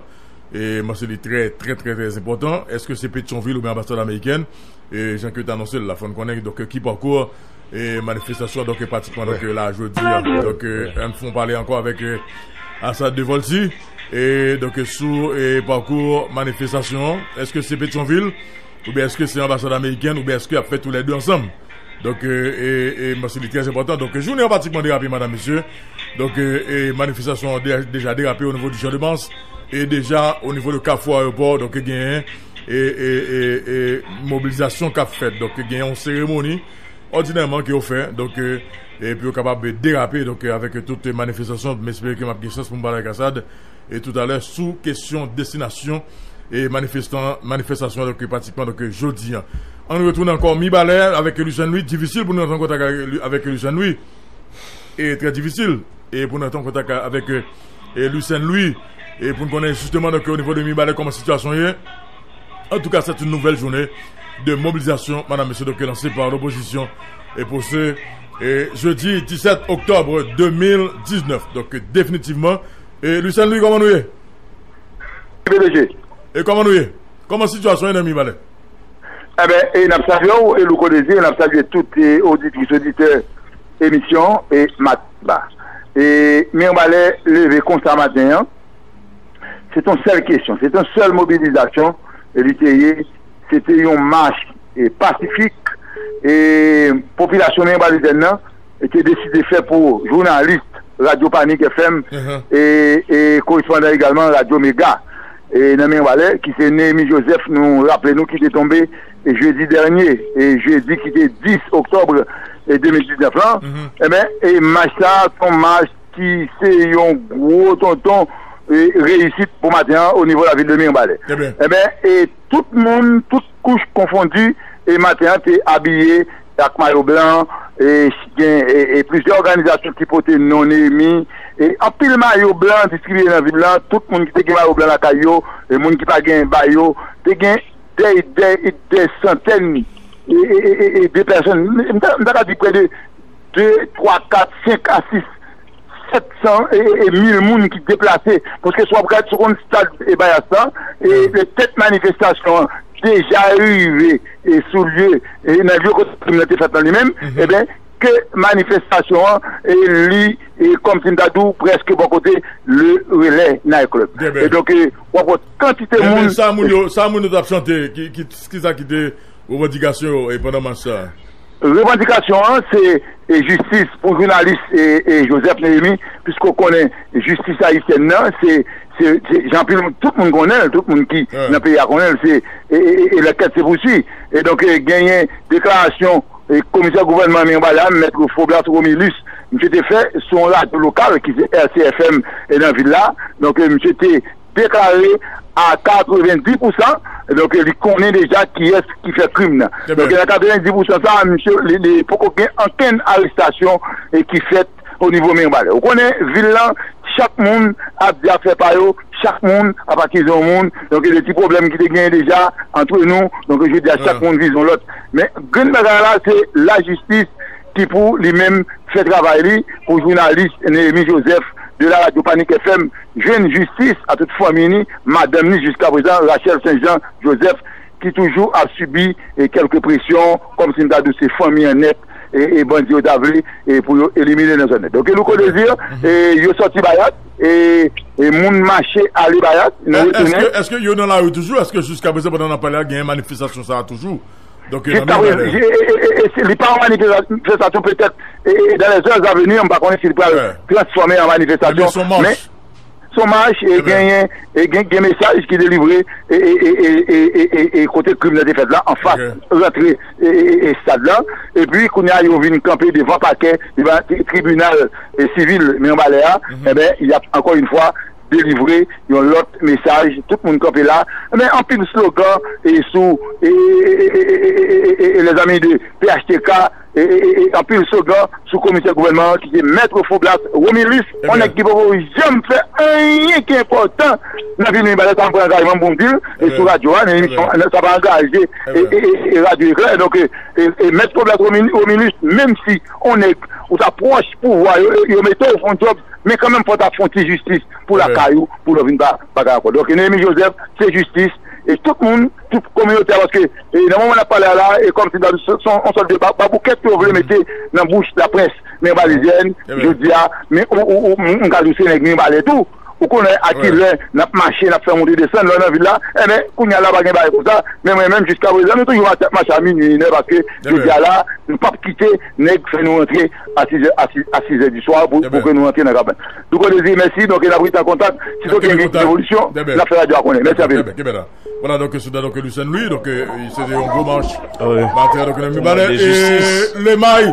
e, mwen se li trè, trè, trè, trè enpòtan. Èske se Petyonvil oubyen anbasad amerikèn? E, jan ke yo te anonse l la, fò n konnen, donk, ki pakou, e, manifestasyon, donk, pratikman, donk, la, jodi an. Donk, e, ann fè yon pale ankò avèk, e, Assad Volcy. E, donk, sou, e, pakou manifestasyon an, èske se Petyonvil? Oubyen èske se anbasad amerikèn, oubyen èske y ap fè toulède ansanm? Donk, e, e, e, mwen se li trè enpòtan. Donk, jounen an pratikman derape, madam, mesye. Donk, e, e, manifestasyon an de-, deja derape o nivo di Champ de Mars. E deja o nivo de Kafou Ayewopò, donk, genyen, e, e, e, e, mobilizasyon k ap fèt. Donk, genyen yon seremoni òdinèman ke yo fè. Donk, e, e pou yo kapab derape, donk, e, avèk tout manifestasyon, m espere ke m ap gen chans pou m pale ak Assad. E toutalè sou kesyon destinasyon e manifestan, manifestasyon, donk, pratikman, donk, jodi an. Ann retounen ankò Mibalè avèk Lucien Louis. Difisil pou nou rantre an kontak avèk, avèk Lucien Louis. E trè difisil. E pou nou rantre an kontak avèk, e, Lucien Louis. E pou nou konnen jisteman, donk, o nivo de Mibalè, kòman sitiyasyon ye. Antouka, c'est une nouvelle journée de mobilisation, madame, messieurs, donc lancée par l'opposition et pour ce et jeudi dix-sept octobre deux mille dix-neuf. Donc définitivement, et Lucien Louis, comment nous est? P D G. Et comment nous est? Comment situation est, Mibalè? Eben, e n ap salye w, e Louko Dezi, e n ap salye tout e, oditris, oditè emisyon e Matin Ba. E Mibalè leve konsa maten an, se t yon sèl kesyon, se t yon sèl mobilizasyon, e li te ye, se te yon mach e, pasifik, e popilasyon Mibalè nan, e te deside fè pou jounalis Radyo Panik F M, e, e korespondan egalman Radyo Mega, e nan Mibalè, ki se Néhémy Joseph, nou raple nou, ki te tonbe, e jedi dènye, e jedi ki te dis oktòb, e de mil diznèf lan, enben, e mach sa, se yon mach ki se yon gwo tonton, e, reyisit pou maten an o nivo lavil de Mibalè. Enben, e tout moun, tout kouch konfondi, e maten an te abiye ak mayo blan, e gen, e, e plizyè òganizasyon ki pote non Néhémy, e anpil mayo blan distribiye nan vil lan, tout moun ki te gen mayo blan lakay yo, e moun ki pa gen ba yo, te gen dè, dè, dè santèn, e, e, e, e, e de pèsòn, m ta, m ta ka di prè de de, twa, kat, senk a sis, sèt san e, e, e mil moun ki deplase. Paske si w ap gade sou konn stad e Bayas lan, e, e tèt manifestasyon an deja rive e sou lye, e nan lye kote krim nan te fèt lan li menm, enben, ke manifestasyon an, e li, e kòmsi m ta di w, prèske bò kote Le Relais Night Club. E donk, e, w ap wè kantite moun. Sa moun yo, sa moun yo t ap chante, ki, ki, ki sa ki te revandikasyon yo, e pandan mach sa? Revandikasyon an, se, e, jistis pou jounalis, e, e Joseph Néhémy, piske w konnen jistis ayisyèn nan, se, se, se jan anpil, tout moun konnen l, tout moun ki nan peyi a konnen l, se, e, e, e, e l'enquête se poursuit. E donk, e, genyen deklarasyon, e, komisè gouvènman Mibalè a, mèt Faublas Romilus, misye te fè sou yon radyo lokal ki se R C F M, e nan vil la. Donk, e, misye te deklare a katrevenndis pousan, donk, li konnen deja kiyès ki fè krim nan. Donk, nan katrevenndis pousan sa, misye, li, li poko gen ankenn arestasyon, e, ki fèt o nivo Mibalè. Ou konnen, vil lan, chak moun ap di afè pa yo, chak moun ap akize yon moun, donk, de ti pwoblèm ki te genyen deja antre nou, donk, jodi a, chak moun vize yon lòt. Men, grenn bagay la, se lajistis ki pou li menm fè travay li, pou jounalis Néhémy Joseph de la radyo Panik F M jwenn jistis, a tout fanmi ni, madanm ni jiska prezan, Rachel Saint Jean Joseph, ki toujou ap sibi, e, kèlke presyon, kòmsi m ta di w se fanmi an nèt, e, e bandi yo ta vle, e, pou yo elimine nan zòn nan. Donk, e Louko Désir, e, yo sòti Bayas, e, e moun mache ale Bayas, nou retounen. Èske, èske yo nan lari toujou? Èske jiska prezan, pandan n ap pale a, genyen manifestasyon sa a toujou? Donk, e, nan Mibalè. Jiska prezan, e, e, e, e, se, li pa yon manifestasyon, petèt, e, e, dans les heures à venir, m pa konnen si li pral transfòme an manifestasyon, men se yon mach, e genyen, e gen, gen mesaj ki delivre, e, e, e, kote krim nan te fèt la, anfas rantre, e, e, e, e stad la. Epi, kounye a, yo vin kanpe devan pakè, devan tri-, tribinal, e, sivil Mibalè a. Enben, y ap, ankò yon fwa, delivre yon lòt mesaj, tout moun kanpe la. Men anpil slogan, e, sou, e, e, les amis de P H T K, e, e, e, e, anpil slogan sou komisè gouvènman an ki se Mèt Faublas Romilus, yon nèg ki poko janm fè anyen ki enpòtan nan vil Mibalè, sa m pran angajman pou m di l, e sou radyo a, nan emisyon, sa pa angaje, e, e, e, e radyo Eklè. Donk, e, e, e Mèt Faublas Romi-, Romilus, menm si yon nèg ou ta pwòch pouvwa, yo, yo mete w fè yon djòb, men kanmenm fò w ta fè yon ti jistis pou lakay ou, pou lè w vin ba bagay ankò. Donk, Néhémy Joseph, se jistis, e tout moun, tout kominote a, paske, e, nan moman n ap pale a la, e kòmsi se, se yon, yon sòt de ba-, baboukèt yo vle mete nan bouch laprès Mibalézyèn, jodi a, men ou, ou, ou, m, m ka di w se nèg Mibalè tou. Ou konnen a ki lè n ap mache, n ap fè monte desann, lè w nan vil la, enben, kounye a la pa gen bagay konsa, men mwen menm, jiska prezan, nou toujou mache, mache a minui, inè, paske jodi a la, nou p ap kite nèg fè nou rantre a sizè, a si-, a sizè di swa pou, pou ke nou rantre nan kabann. Louko Désir, mèsi. Donk, n ap rete an kontak. Sitwayen gen evolisyon, n ap fè radyo a konnen. Mèsi anpil. Vwala, donk, se donk Lucien Louis, donk, e, se te yon gwo mach. Maten, donk, nan Mibalè, e, Lemay.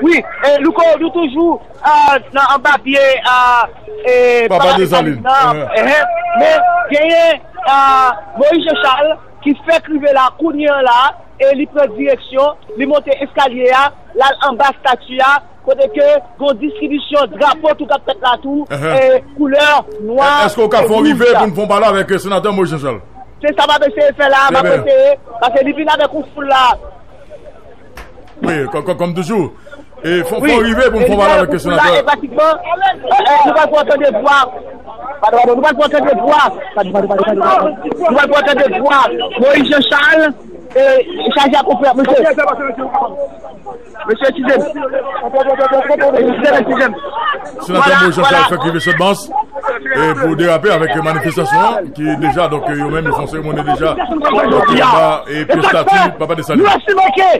Wi, e, Louko, nou toujou, a, nan, anba pye, a, e, Papa Desalin. Men genyen, a, Moïse Jean Charles ki fèk rive la, kounye a la, e li pran direksyon, li monte eskalye a, l al anba stati a, kote ke gon distribisyon drapo tou k ap fèt la tou, e, koulè nwa. Èske w ka fè yon rive pou n fè yon pale avèk, e, senatè Moïse Jean Charles? Se sa m ap eseye fè la, m ap eseye, paske li vin avèk yon foul la. Wi, kò- kò- kòm toujou. E fò, fò rive pou n fè yon pale avèk senatè. E pratikman, eh, eh, nou pral pran tan de vwa. Padon, padon, nou pral pran tan de vwa. Padon, padon, padon, padon, padon. Nou pral pran tan de vwa. Moïse Jean Charles, eh, chaje ak konfrè, mesye. Mesye, eskize m. Eskize m, eskize m. Senatè Moïse Jean Charles fèk rive Chadmas, e pou derape avèk manifestasyon an, ki deja, donk, yo menm, yo fè yon seremoni deja. Donk, anba, e, pye stati Papa Desalin. Nou estime ke,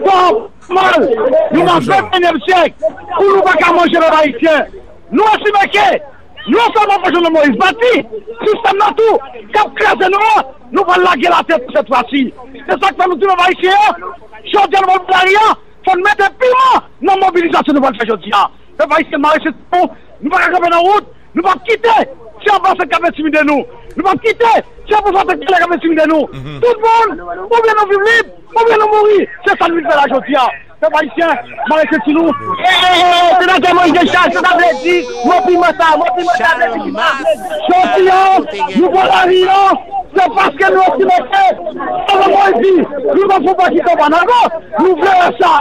bon, mal, nou nan ventenyèm syèk, pou nou pa ka manje pèp ayisyen. Nou estime ke, non sèlman Prezidan Moïse pati, sistèm nan tou, k ap kraze nou an, nou pral lage l atè pou sèt fwa si. Se sa k fè nou di pèp ayisyen an, jodi a nou pral pran lari an, fò n mete piman nan mobilizasyon nou pral fè jodi a. Pèp ayisyen, mare senti nou, nou pa ka kanpe nan wout, nou p ap kite se anvansè k ap entimide nou, nou p ap kite se opozan k ap entimide nou. Tout moun, oubyen nou viv lib, oubyen nou mouri, se sa n vin fè la jodi a. Pèp ayisyen, mare senti nou. E, e, e, senatè Moïse Jean Charles, sa ta vle di, mo piman sa, mo piman sa vle di ki sa? Jodi a, nou pran lari an, se paske nou estime ke, sa nou di, nou pa fè pati konpa nan, nou vle wè sa.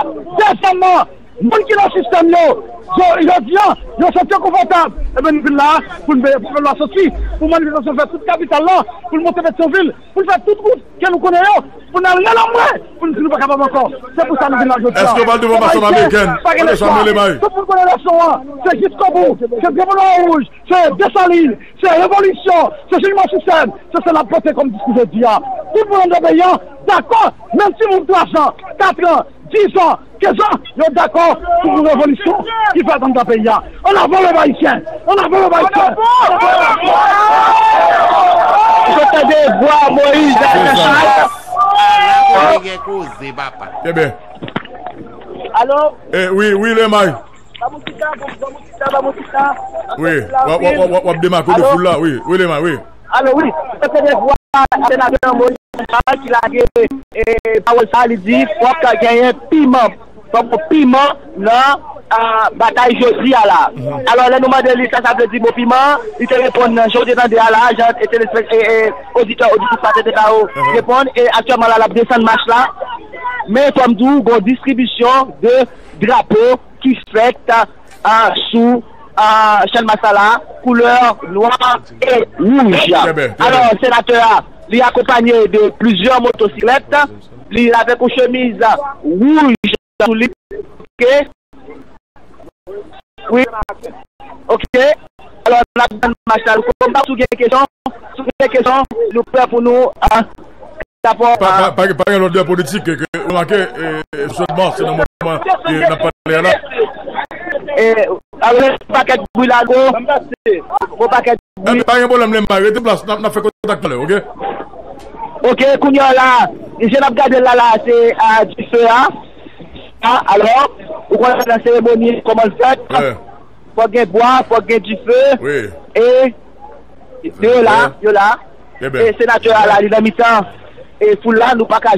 Dezyèmman, moun ki nan sistèm yo, yo, jodi a, yo santi yo konfòtab. Ebyen, nou vin la pou n veye pou pèp la soti, pou manifestasyon fèt tout kapital la, pou l monte Petyonvil, pou l fè tout wout ke nou konnen yo, pou n al rele anmwe, pou n di nou pa kapab ankò. Se pou sa nou vin la jodi a. Èske w pral devan anbasan amerikèn? Pa gen lespwa. Tout moun konnen leson an. Se jiskobou. Se Drapo Nwa Wouj. Se Desalin. Se revolisyon. Se chanjman sistèm. Se sa n ap pote kòm diskou jodi a. Tout moun anndan peyi an dakò. Menm timoun twa zan, kat an, diz an, kenz an, yo dakò pou yon revolisyon ki fèt anndan peyi a. Annavan pèp ayisyen! Annavan pèp ayisyen! Yo tande vwa Moyiz Jean Charles. Ala kote gen koze, papa. Ebyen. Alo? Eh, wi, wi, Lemay. Ba mwen ti tan, ba mwen ti tan, ba mwen ti tan. Wi, w ap, w ap, w ap, w ap demake de foul la, wi, wi, Lemay, wi. Alo, wi. Yo tande vwa senatè Moyiz Jean Charles ki lage, eh, pawòl sa, li di fòk genyen piman. Fòk gen piman nan, ah, batay jodi a la. Alò, lè nou mande li sa sa vle di mo piman, li te reponn nan jan w te tande a la, jan, eh, telespek-, eh, eh, oditè, oditris la te, te ka reponn, e aktyèlman la, l ap desann mach la. Men, kòm di w, gon distribisyon de drapo ki fèt, ah, sou, ah, Channmas la, koulè nwa e wouj. Trè byen, trè byen. Alò, senatè a, li akonpanye de plizyè motosiklèt, li avèk yon chemiz wouj sou li. Oke? Wi. Oke. Alò, n ap tann mach la. Konba, si w gen kesyon, si w gen kesyon, nou prè pou nou, ah, Pa, pa, pa, pa gen lòt de politik ke, ke remake, eh, sèlman se nan moman ke n ap pale a la. Eh, alò, pakèt bri la, gwo, gwo pakèt bri. Ebyen, pa gen pwoblèm, Lemay, rete plas, n ap, n ap fè kontak talè, oke? Oke, kounye a la, jan n ap gade l la, la, se, ah, dife a. Ah, alò, ou konnen nan seremoni, kòman l fèt? Fòk gen bwa, fòk gen dife. Wi. E, yo la, yo la. E senatè a la, li nan mitan. E foul la, nou pa ka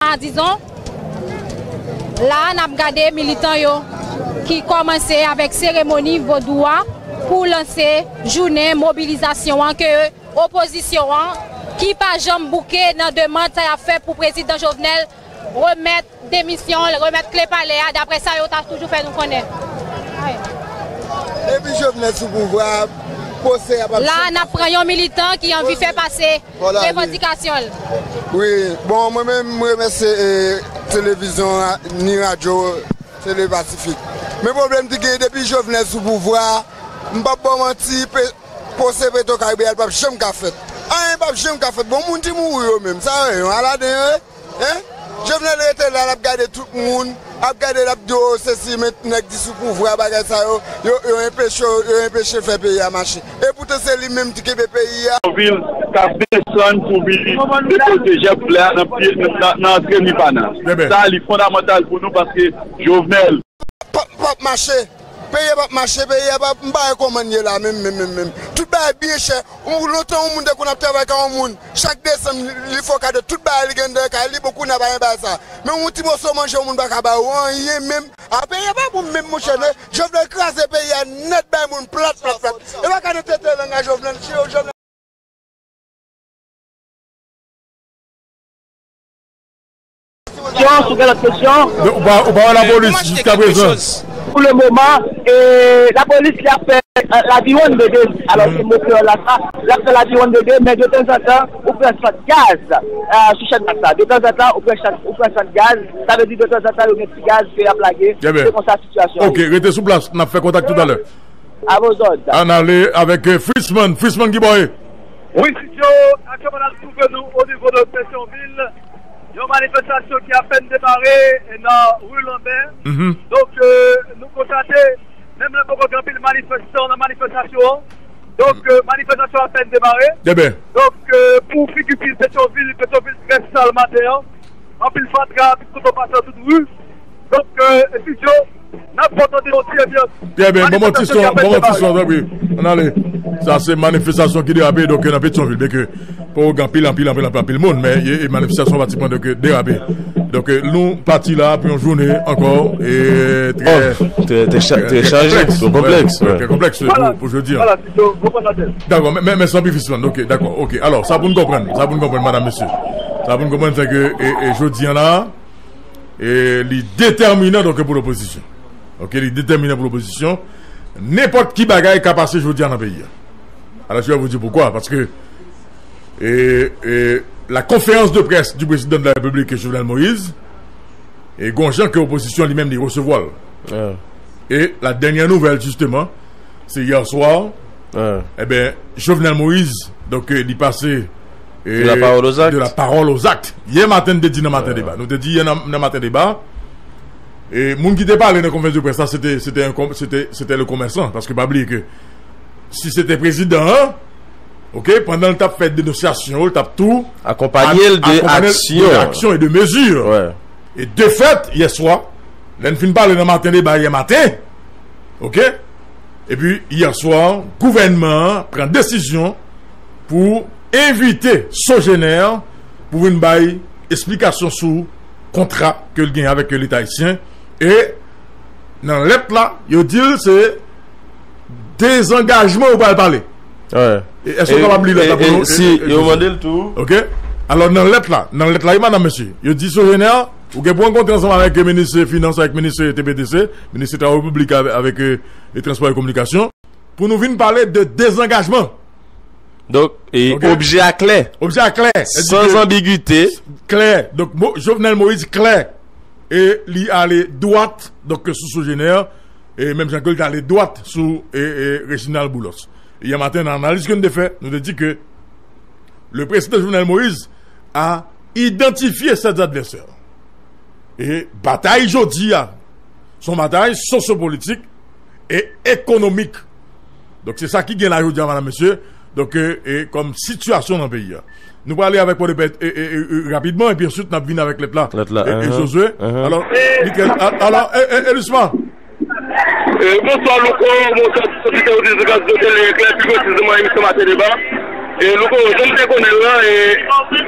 Ah, dizon, la a n ap gade militan yo ki kòmanse avèk seremoni vodou a pou lanse jounen mobilizasyon an ke opozisyon an, ki pa janm bouke nan demann sa y ap fè pou prezidan Jovenel remèt demisyon l, remèt kle palè a, daprè sa yo ta toujou fè nou konnen. Depi Jovenel sou pouvwa a, pwosè a p ap... La, n ap pran yon militan ki anvi fè pase revandikasyon l. Wi, bon, mwen menm, mwen remèsye, eh, televizyon a, ni radyo, Tele Pasifik. Men pwoblèm ki genyen depi Jovenel sou pouvwa a, m p ap ba w manti, pe-, pwosè Petro Caribe a, l p ap janm ka fèt. Anyen p ap janm ka fèt. Bon, moun ki mouri yo menm, sa yo ye, yon Aladen yo ye? Hein? Jovenel rete la, l ap gade tout moun, ap gade, l ap di, "O, sesi, men nèg ki sou pouvwa, bagay sa yo, yo, yo enpeche, yo enpeche fè peyi a mache." E poutan se li menm ki kenbe peyi a. Yon vil k ap desann pou vini depoze jèp flè a nan pye, nan, nan antre Nipana. Sa, li fondamantal pou nou paske Jovenel p ap, p ap mache. Peyi a p ap mache, peyi a p ap, m pa wè kòman l ye la menm, menm, menm, menm. Tout bagay byen chè. Ou, lontan yon moun te konn ap travay kay yon moun, chak desanm li, li fè kado tout bagay li gen anndan kay li, bon kounye a pa gen bagay sa. Men yon ti moso manje yon moun pa ka ba ou anyen menm. A peyi a pa bon menm monchè, non. Jovenel kraze peyi a nèt, bay moun plat, plat, plat. E pa ka nan tete lang a Jovenel, Jovenel. Kesyon, si w gen lòt kesyon. Ou pa, ou pa wè lapolis jiskaprezan? Pou le moman, e, lapolis li ap fè, e, laviwonn de de, alò se mo kreyòl la sa, li ap fè laviwonn de de, men de tanzantan, ou pran sant gaz, e, sou channmas la. De tanzantan, ou pran sant, ou pran sant gaz, sa vle di de tanzantan, yo gen ti gaz ke y ap lage. Se konsa sitiyasyon an ye. Ok, rete sou plas, n ap fè kontak toutalè. A vos òd. Ann ale avèk, e, Frisman. Frisman, ki bò w ye? Wi, Sidyo, aktyèlman n ap twouve nou o nivo de Petyonvil. Yon manifestasyon ki apèn demare nan ri Lanbè. Donk, e, nou konstate, menm lè poko gen anpil manifestan nan manifestasyon an. Donk, e, manifestasyon apèn demare. Donk, e, pou figi pil Petyonvil, Petyonvil trè sal maten an. Anpil fatra, tout kote w pase nan tout ri. Donk, e, Sidyo, n ap fè w tande yon ti anbyans. Trè byen, ban m yon ti son, ban m yon ti son, tanpri. Ann ale. Sa se manifestasyon ki derape, donk, nan Petyonvil, byenke poko gen anpil, anpil, anpil, anpil, anpil moun, men, e, e manifestasyon an pratikman, donk, derape. Donk, e, nou pati la pou yon jounen ankò, e, trè, trè, trè cha-, trè chaje, trè konplèks, trè konplèks pou, pou jodi a. Dakò, men, men, men san pi fis lan, ok, dakò, ok. Alò, sa pou n konprann, sa pou n konprann, madanm, mesye. Sa pou n konprann, se ke, e, e, jodi a la, e, li detèminan, donk, pou lopozisyon. Ok, li detèminan pou lopozisyon. Nenpòt ki bagay ka pase jodi a nan peyi a. Alors, je vais vous dire pourquoi. Parce que, e, e, la conférence de presse du président de la République, Jovenel Moïse, e gon jan ke opozisyon li menm li resevwa l. E la dènyè nouvèl, jisteman, se yè swa, e ben, Jovenel Moïse, donk, e, li pase, e, de la parole aux actes. De la parole aux actes. Yè maten, n te di nan Maten Deba. Nou te di yè nan, nan Maten Deba, e moun ki te pale nan konferans de près la, se te, se te yon kom-, se te, se te le komèsan. Paske pa bliye ke si se te prezidan an, ok, pandan l t ap fè denonsyasyon, l t ap tou akonpanye l de aksyon e de mezi. E de fèt, yè swa, lè n fin pale nan Maten Deba yè maten, ok, epi yè swa, gouvènman an pran desizyon pou envite Sogener pou vin bay esplikasyon sou kontra ke l gen avèk Leta ayisyen. E nan lèt la, yo di l se dezangajman yo pral pale. E èske w kapab li lèt la pou nou? Si yo mande l tou. Ok. Alò, nan lèt la, nan lèt la, wi, madanm, mesye, yo di Sogener, ou gen pou rankontre ansanm avèk minis finans, avèk minis T P T C, minis travay piblik avè-, avèk, e, e transpò e kominikasyon, pou nou vin pale de dezangajman. Donk, e, objè a klè. Objè a klè. San anbigite. Klè. Donk, Mo-, Jovenel Moïse klè. E li ale dwat, donk, sou Sogener, e menm jan ke l t ale dwat sou, e, e, Reginald Boulos. Yè maten, nan analiz ke n te fè, nou te di ke le président Jovenel Moïse a identifié ses adversaires. E batay jodi a, se yon batay sosyopolitik e ekonomik. Donk, se sa ki gen la jodi a, madanm, mesye. Donk, e, e kòm sitiyasyon nan peyi a. Nou prale avèk Pòdepè, e, e, e, e, rapidman, epi answit, n ap vin avèk lèt la. Lèt la, e, e, Josué. Alò, Michael, a-, alò, e, e, Elisma. E, bonswa, Louko, bonswa, tout oditè, oditris de Gazou Tele Eklè, pi presizman, emisyon Maten Deba. E, Louko, jan m te konnen l la, e,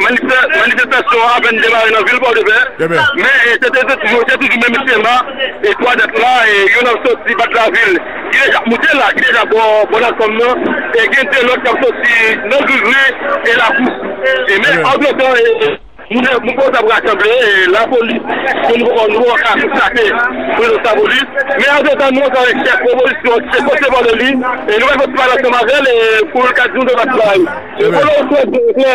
manifè-, manifestasyon an apèn demare nan vil Pòdepè. Men, e, se te, se toujou, se toujou menm chema, e, twa dat la, e, youn ap soti bat lavil, ki deja moute la, ki deja bò, bò Latòm nan, e, gen de lòt k ap soti nan Grigri, e, Lakou. E, men, antretan, e, e, Moun, moun konsa ap rasanble, e, lapolis, pou nou, nou ka konstate prezans lapolis. Men antretan, nou ansanm avèk chèf opozisyon ki se pòtpawòl li, e nou pral pale ansanm avè l, e, pou l ka di nou de bagay. E, kote w sot, e,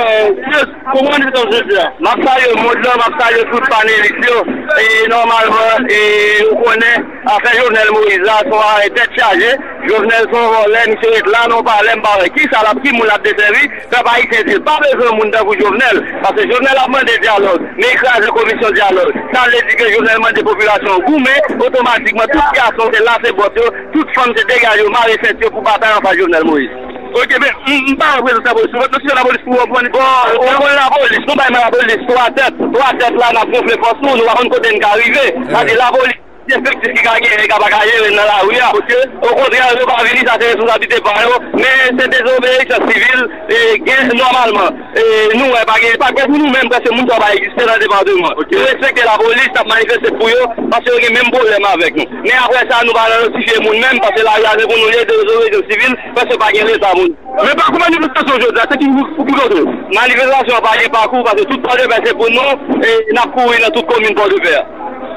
e, kòman nou sot jodi a? M ap salye mond lan, m ap salye tout panelis yo. E nòmalman, e, ou konnen, afè Jovenel Moïse la, se yon afè tèt chaje. Jovenel se yon vòlè, misye ret la nan yon palè, m pa wè kisa l ap, ki moun l ap desèvi. Pèp ayisyen di l pa bezwen moun tankou Jovenel, paske Jovenel ap mande dyalòg, men li kraze komisyon dyalòg. Sa vle di ke Jovenel mande popilasyon an goumen, otomatikman tout gason se lase bòt yo, tout fanm se degaje yo, mare sent yo pou batay anfas Jovenel Moïse. Ok, men m, m pa wè prezans lapolis. Ou mèt nou site lapolis pou w konprann. Bon, ou konn lapolis, nou bay men lapolis twa tèt. Twa tèt la, n ap gonfle fòs nou, nou pa konn kote n ka rive. Sa di lapolis. Efektif ki ka genyen, ka pa ka jere nan lari a. Okontrè, yo pa vini, sa se responsablite pa yo. Men se dezobeyisan sivil, e, gen nòmalman. E, nou wè, pa gen, pa gen pou nou menm, prèske moun sa yo pa egziste nan depatman. Nou respekte lapolis, n ap manifeste pou yo, paske yo gen menm pwoblèm avèk nou. Men apre sa, nou pa notifye moun menm, paske lari a se pou nou ye, dezobeyisan sivil, prèske pa gen leta moun. Men pakou manifestasyon jodi a, se ki pou, pou ki kote? Manifestasyon pa gen pakou, paske tout Pòdepè se pou nou, e n ap kouri nan tout komin Pòdepè.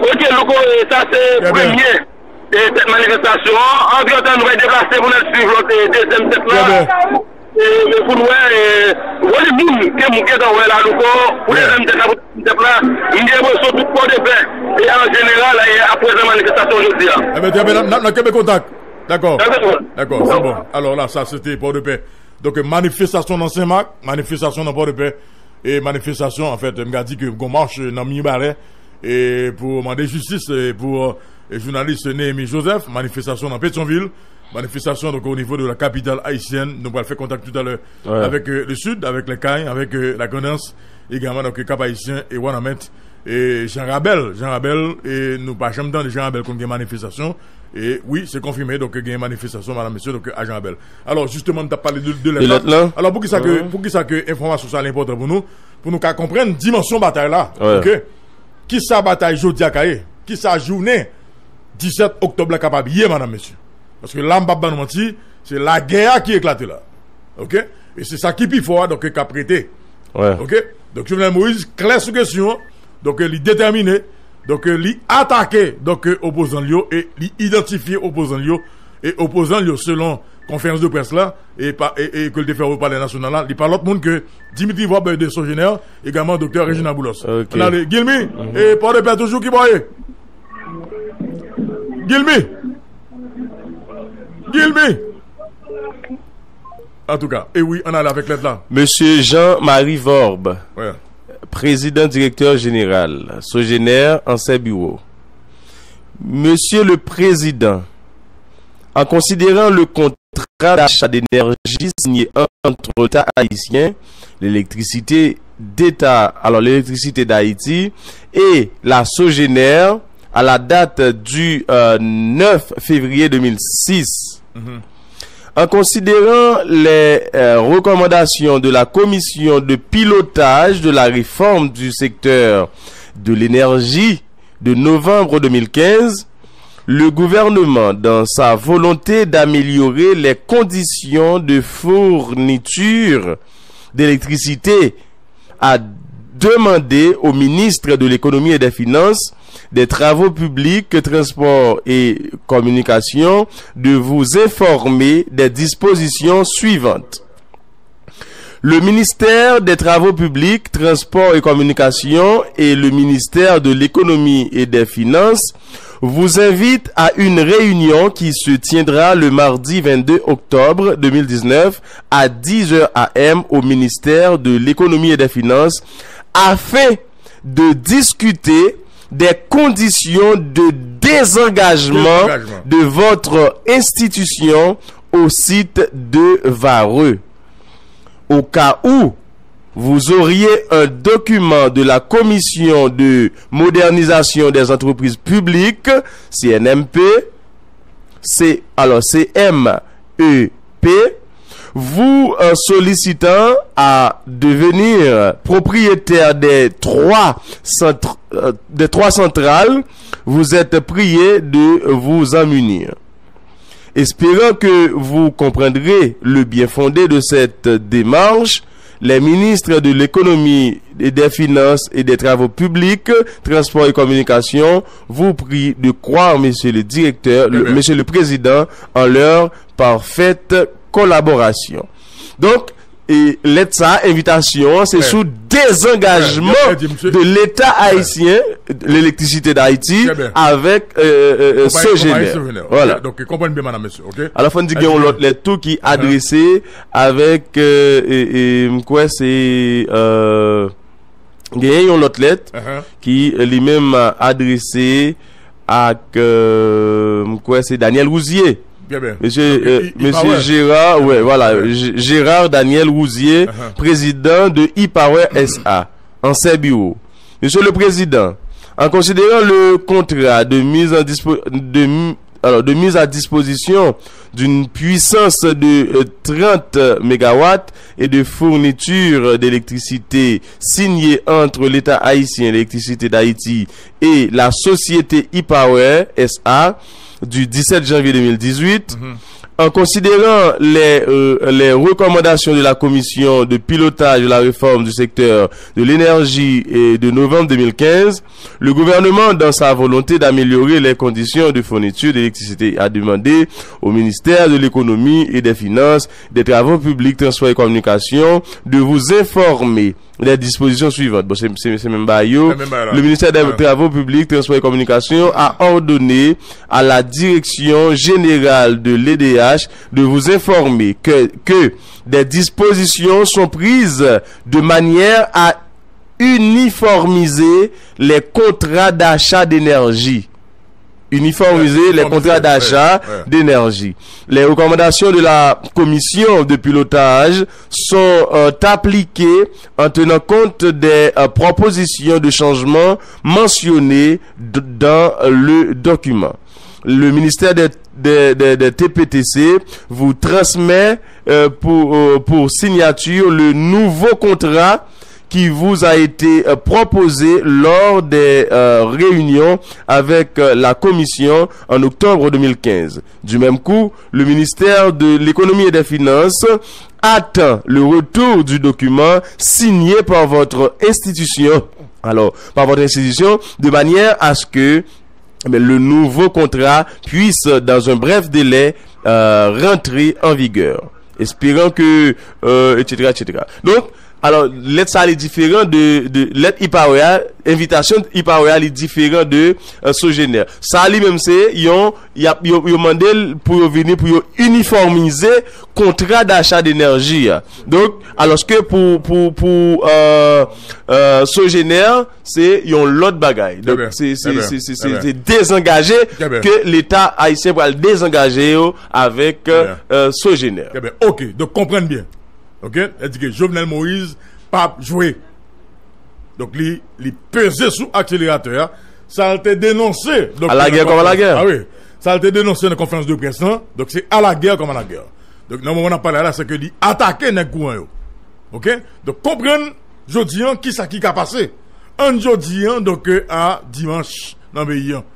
Ok, Louko, e sa se premye, e, tèt manifestasyon an. Antretan, nou va deplase pou n al swiv lòt, e, dezyèm tèt la. E, e pou n wè, e, volim moun ke moun gentan wè la, Louko, pou dezyèm tèt la, pou dezyèm tèt la, m gen enpresyon tout Pòdepè, e an jeneral, e ap prezan manifestasyon jodi a. Ebyen, trè byen, n ap, n ap, n ap kenbe kontak. Dakò. Dakò, se bon. Alò la, sa se te Pòdepè. Donk, manifestasyon nan Senmak, manifestasyon nan Pòdepè, e manifestasyon, anfèt, m ka di ke gon mach nan Mibalè, e pou mande jistis, e pou, e jounalis Néhémy Joseph, manifestasyon nan Petyonvil, manifestasyon, donk, o nivo de la kapital ayisyèn. Nou pral fè kontak toutalè avèk, e, le Sud, avèk Lèkay, avèk, e, Lagrandans, egalman, donk, Kap Ayisyen e Wanament, e Jan Rabèl, Jan Rabèl, e nou pa janm tande Jan Rabèl konn gen manifestasyon. E wi, se konfime, donk, gen manifestasyon, madam, mesye, donk, a Jan Rabèl. Alò, jisteman, nou t ap pale de, de lèt la. Alò, poukisa ke, poukisa ke enfòmasyon sa a enpòtan pou nou, pou nou ka konprann dimansyon batay la, ok? Kisa batay jodi a ka ye? Kisa jounen disèt oktòb la kapab ye, madam, mesye? Paske la, m p ap ban nou manti, se lagè a ki eklate la. Ok? E se sa ki pi fò a, donk, k ap rete. Ok? Donk, Jovenel Moïse klè sou kesyon an. Donk, li detèmine. Donk, li atake, donk, opozan l yo e li idantifye opozan l yo. E opozan l yo, selon konferans de près la, e, pa, e, e ke l te fè o Palè Nasyonal la, li pa lòt moun ke Dimitri Vorbe de Sogener, egalman Doktè Reginald Boulos. Ann ale, Guilmy, e Pòdepè toujou, ki bò ye? Guilmy! Guilmy! Antouka, e wi, ann ale avèk lèt la. Mesye Jean Marie Vorbe, Président Directeur Général, Sogener, Ancien Bureau. Monsieur le Président, en considérant le contrat d'achat d'énergie signé entre l'État haïtien, l'électricité d'État, alors l'électricité d'Haïti et la Sogener à la date du, euh, neuf février deux mille six. En considérant les, euh, recommandations de la Commission de pilotage de la réforme du secteur de l'énergie de novembre deux mille quinze, le gouvernement, dans sa volonté d'améliorer les conditions de fourniture d'électricité, a demandé au ministre de l'Économie et des Finances, des Travaux publics, Transports et Communications de vous informer des dispositions suivantes. Le ministère des Travaux publics, Transports et Communications et le ministère de l'Économie et des Finances vous invitent à une réunion qui se tiendra le mardi vingt-deux octobre deux mille dix-neuf à dix heures A M au ministère de l'Économie et des Finances afin de discuter des conditions de désengagement de votre institution au site de Varreux. Au cas où vous auriez un document de la Commission de modernisation des entreprises publiques, C N M P, c'est, alors, C M E P, vous, euh, sollicitant à devenir propriétaire des trois centr-, euh, des trois centrales, vous êtes prié de vous en munir. Espérant que vous comprendrez le bien fondé de cette démarche, les ministres de l'Économie et des Finances et des Travaux publics, Transports et Communications vous prient de croire, Monsieur le Directeur, le, Monsieur le Président, en leur parfaite collaboration. Donk, e lèt sa a, envitasyon an, se sou dezangajman de Leta ayisyen, L'électricité d'Haïti, avèk, euh, euh, euh, Sogener. Voilà. Donk, konprann byen, madam, mesye, ok? Alò, fò n di gen yon lòt lèt tou ki adrese avèk, euh, e, e, m kwè se, euh, genyen yon lòt lèt ki, euh, li menm, euh, adrese ak, euh, m kwè se Daniel Rouzier. Mesye, euh, mesye Gérard, ouais, voilà, G-, Gérard Daniel Rouzier, président de e-Power S A, ancien bureau. Monsieur le Président, En considérant le contrat de mise en dispo- de mi- alors, de mise à disposition d'une puissance de euh, trente mégawatts et de fourniture d'électricité signé entre l'État haïtien, l'Électricité d'Haïti et la société e-Power S A du dix-sept janvier deux mille dix-huit, en considérant les, euh, les recommandations de la commission de pilotage de la réforme du secteur de l'énergie et de novembre deux mille quinze, le gouvernement, dans sa volonté d'améliorer les conditions de fourniture d'électricité, a demandé au ministère de l'Économie et des Finances, des Travaux publics, Transports et Communications de vous informer des dispositions suivantes. Bon, c'est, c'est, c'est même pas yo. Le ministère des Travaux publics, Transports et Communications a ordonné à la Direction générale de l'E D H de vous informer que, que des dispositions sont prises de manière à uniformiser les contrats d'achat d'énergie. Uniformiser les contrats d'achat d'énergie. Les recommandations de la commission de pilotage sont euh, appliquées en tenant compte des euh, propositions de changement mentionnées d- dans le document. Le ministère des, des- des- des T P T C vous transmet euh, pour, euh, pour signature le nouveau contrat qui vous a été euh, proposé lors des euh, réunions avec euh, la Commission en octobre deux mille quinze. Du même coup, le ministère de l'Économie et des Finances attend le retour du document signé par votre institution, alors, par votre institution, de manière à ce que eh bien, le nouveau contrat puisse, dans un bref délai, euh, rentrer en vigueur. Espérant que, euh, et cetera, et cetera. Donk, alò, lèt sa a li diferan de, de lèt e-Power a, envitasyon e-Power a li diferan de euh, Sogener. Sa a li menm se yon, y ap, yo, yo mande l pou yo vini, pou yo inifòmize kontra dacha denèji a. Donk, alòske pou, pou, pou euh, euh, Sogener, se yon lòt bagay. Donk, se, se, se, se, se, se dezangaje ke Leta ayisyen pral dezangaje yo avèk euh, Sogener. Trè byen. Ok, donk konprann byen. Ok, el di ke Jovenel Moïse p ap jwe. Donk li, li peze sou akseleratè a. Sa l te denonse. Donk, à la guerre comme à la guerre. Ah wi. Sa l te denonse nan konferans de près lan. Donk se à la guerre comme à la guerre. Donk nan moman n ap pale a la, se ke li atake nèg kouran yo. Ok? Donk konprann jodi an kisa ki ka pase. Ann jodi an, donk a dimanch nan peyi an.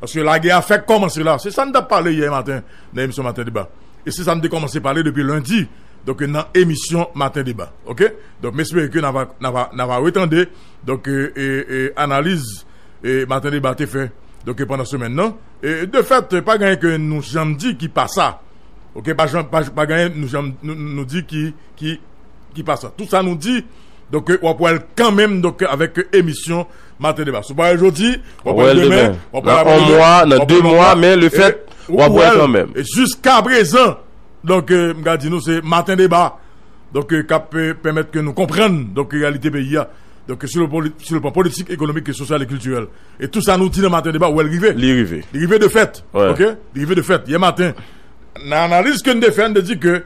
Paske lagè a fèk kòmanse la. Se sa n t ap pale yè maten nan emisyon Maten Deba. E se sa n te kòmanse pale depi lendi, donk nan emisyon Maten Deba. Ok? Donk m espere ke n a va, n a va, n a va retande, donk e, e, e, analiz e, Maten Deba te fè, donk pandan semèn nan. E de fèt, pa gen anyen ke nou janm di ki pa sa. Ok? Pa janm, pa, pa gen anyen nou janm, nou, nou di ki, ki, ki pa sa. Tout sa nou di, donk w ap wè l kanmenm, donk avèk emisyon Maten Deba. Si w pa wè l jodi, w ap wè l demen, w ap wè l apre demen, w ap wè l nan mwa, men le fèt, w ap wè l kanmenm. E jiska prezan, donk m ka di nou se Maten Deba, donk k ap pèmèt ke nou konprann, donk reyalite peyi a. Donk sou le, sou le plan politik, ekonomik, sosyal e kiltirèl. E tou sa nou di nan Maten Deba, w wè l rive. Li rive. Li rive de fèt. Ok? Li rive de fèt. Yè maten, nan analiz ke n te fè, n te di ke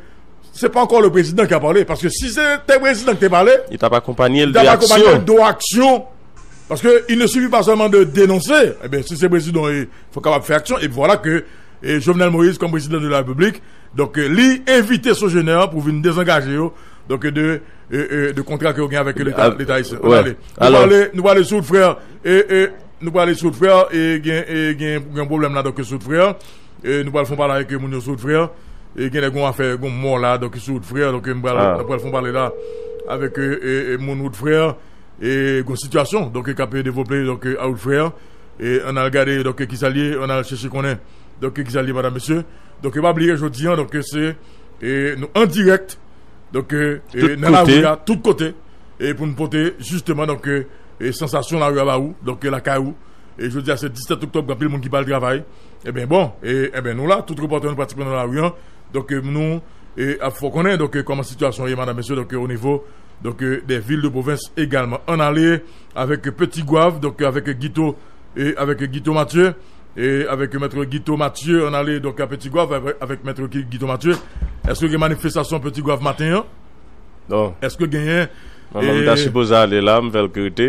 se pa ankò le prezidan ki a pale. Paske si se te prezidan ki te pale, li t ap akonpanye l de aksyon. Paske il ne suffit pas seulement de dénoncer. Ebyen, si se prezidan, e fò w kapab fè aksyon. E vwala ke e Jovenel Moïse, kòm prezidan de la Repiblik, donk li envite Sogener pou vin dezangaje yo, donk de, e, e, de kontra ke yo gen avèk Leta, Leta ayisyen. Ann ale. Nou prale, nou prale sou Wood Frè. E, e, nou prale sou Wood Frè. E gen, e gen, gen pwoblèm la, donk sou Wood Frè. E nou pral fè yon pale avèk moun yo sou Wood Frè. E gen lè gon afè, gon mò la, donk sou Wood Frè. Donk nou pral, nou pral fè yon pale la avèk e, e, e moun Wood Frè. E gon sitiyasyon, donk k ap devlope, donk a Wood Frè. E ann al gade, donk kisa l ye, ann al chèche konnen, donk kisa l ye, madam, mesye. Donk pa bliye jodi an, donk se e, nou an dirèk, donk e, nan lari a, tout kote, e pou n pote jisteman, donk e, sansasyon lari a ba ou, donk lakay ou. E jodi a se disèt oktòb, gen anpil moun ki pa al travay. Ebyen bon, e, ebyen nou la, tout repòtè nou pratikman nan lari an. Donk e, nou e, ap fè w konnen, donk e, kòman sitiyasyon ye, madam, mesye, donk e, o nivo, donk e, dè vil de pwovens egalman. Ann ale avèk Petit Goâve, donk avèk Guito, e avèk Guito Mathieu, e avèk mèt Guito Mathieu, ann ale, donk a Petit Goâve avèk, avèk mèt Guito Mathieu. Èske gen manifestasyon Petit Goâve maten an? Non. Èske genyen? Mwen menm m ta sipoze ale la, m fè l k rete.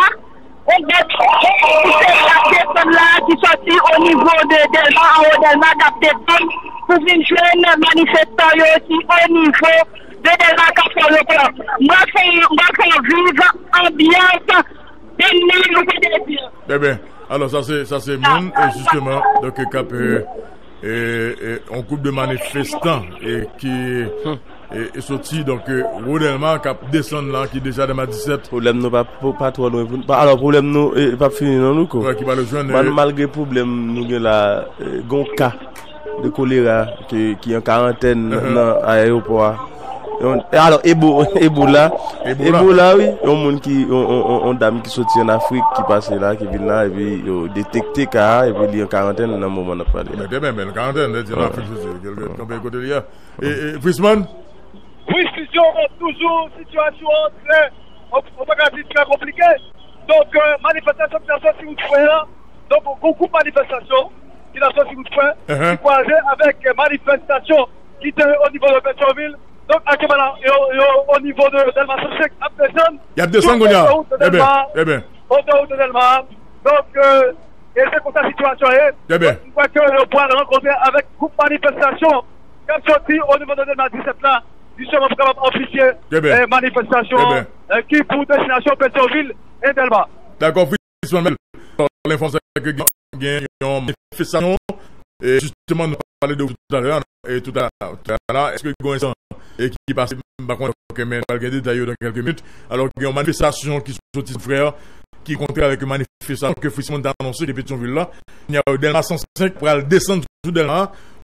la. On gèt ki se k ap desann la, ki sòti o nivo de Dèlma, anwo Dèlma, k ap desann pou vin jwenn manifestan yo ki o nivo de Dèlma k ap fè repran. Mwen fè, mwen fè viv anbyans de nou, nou te di. Ebyen, alò, sa se, sa se moun, e, jisteman, donk, k ap, e, e, e, yon gwoup de manifestan, e, ki, e, e soti, donk, e, wo Dèlma, k ap desann la, ki deja Dèlma disèt. Pwoblèm nou pa, pa, pa twò lwen pou nou. Pa, alò, pwoblèm nou, e, p ap fini non, Louko. Wè, ki pa le jwenn, mal-, e, malgre pwoblèm nou gen la, e, gon ka de kolera ki, ki an karantèn nan ayewopò a. Yon, alò, Ebo-, Ebola. Ebola. Ebola, wi. Yon moun ki, yon, yon, yon, yon dam ki soti an Afrik, ki pase la, ki vin la, epi yo detekte ka a, epi li an karantèn nan moman n ap pale a. Men, men, men, karantèn, lè di an Afrik, se, se, kote li ye. E, e, Frisman? Wi, Studio, toujou sitiyasyon an trè, on, on pa ka di trè konplike. Donk, euh, manifestasyon ki nan sòti wout Frè an, donk, yon gwoup manifestasyon ki nan sòti wout Frè, ki kwaze avèk, euh, manifestasyon ki te o nivo de Petyonvil. Donk, aktyèlman la, yo, yo o nivo de Dèlma san senk ap desann. Y ap desann kounye a. Sou otowouta Dèlma. Otowouta Dèlma. Donk, euh, e se konsa sitiyasyon ye. Donk, m kwè ke yo pral rankontre avèk gwoup manifestasyon k ap sòti o nivo de Dèlma disèt la, jisteman pou kapab anfisye, euh, manifestasyon, euh, ki pou destinasyon Petyonvil e Dèlma. Dakò, Fritz Mamel. Lenfòmasyon ke gen, gen yon manifestasyon, e jisteman, nou pale de toutalè, e toutalè, toutalè, èske gen yon ensidan, e ki pase, m pa konnen, men pral gen detay yo nan kèlke minit. Alò, gen yon manifestasyon ki soti Frè, ki kontre avèk yon manifestasyon ke Frisman te anonse de Petyonvil la. Kounye a, Dèlma san senk pral desann sou Dèlma.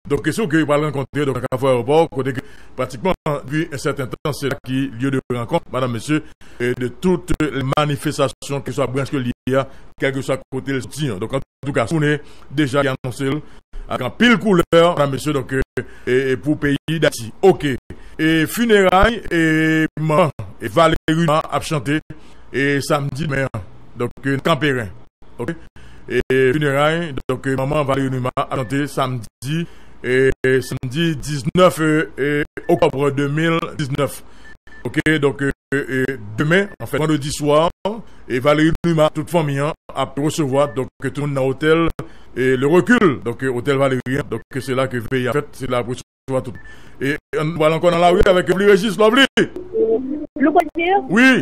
Donk, se yo ke yo pral rankontre, donk, nan Kafou Ayewopò, kote ke pratikman, depi yon sèten tan, se la ki lye de rankont, madam, mesye, e de tout, euh, manifestasyon, keseswa branch ke li ye a, kèlkeswa kote l soti an. Donk, antouka, si w konnen deja, y anonse l ak anpil koulè, madam, mesye, donk, euh, e, e pou peyi Dayiti. Oke. E fineray, e manman, e Valérie Numa ap chante, e samdi demen an. Donk, euh, Kanperen. Oke. E fineray, donk, euh, manman Valérie Numa ap chante samdi, e, samdi diznèf, euh, euh, oktòb de mil diznèf. Oke, donk, euh, euh, demen, anfèt, vandredi swa, e Valérie Numa, tout fanmi an, ap resevwa, donk, tout moun nan otèl, e Le Recul, donk, euh, otèl Valérie an, donk, se la ke veye ap fèt, se la ap resevwa tout. E, ann, nou pral ankò nan lari avèk Lovely Régis. Lovely! Louko Dieu? Wi.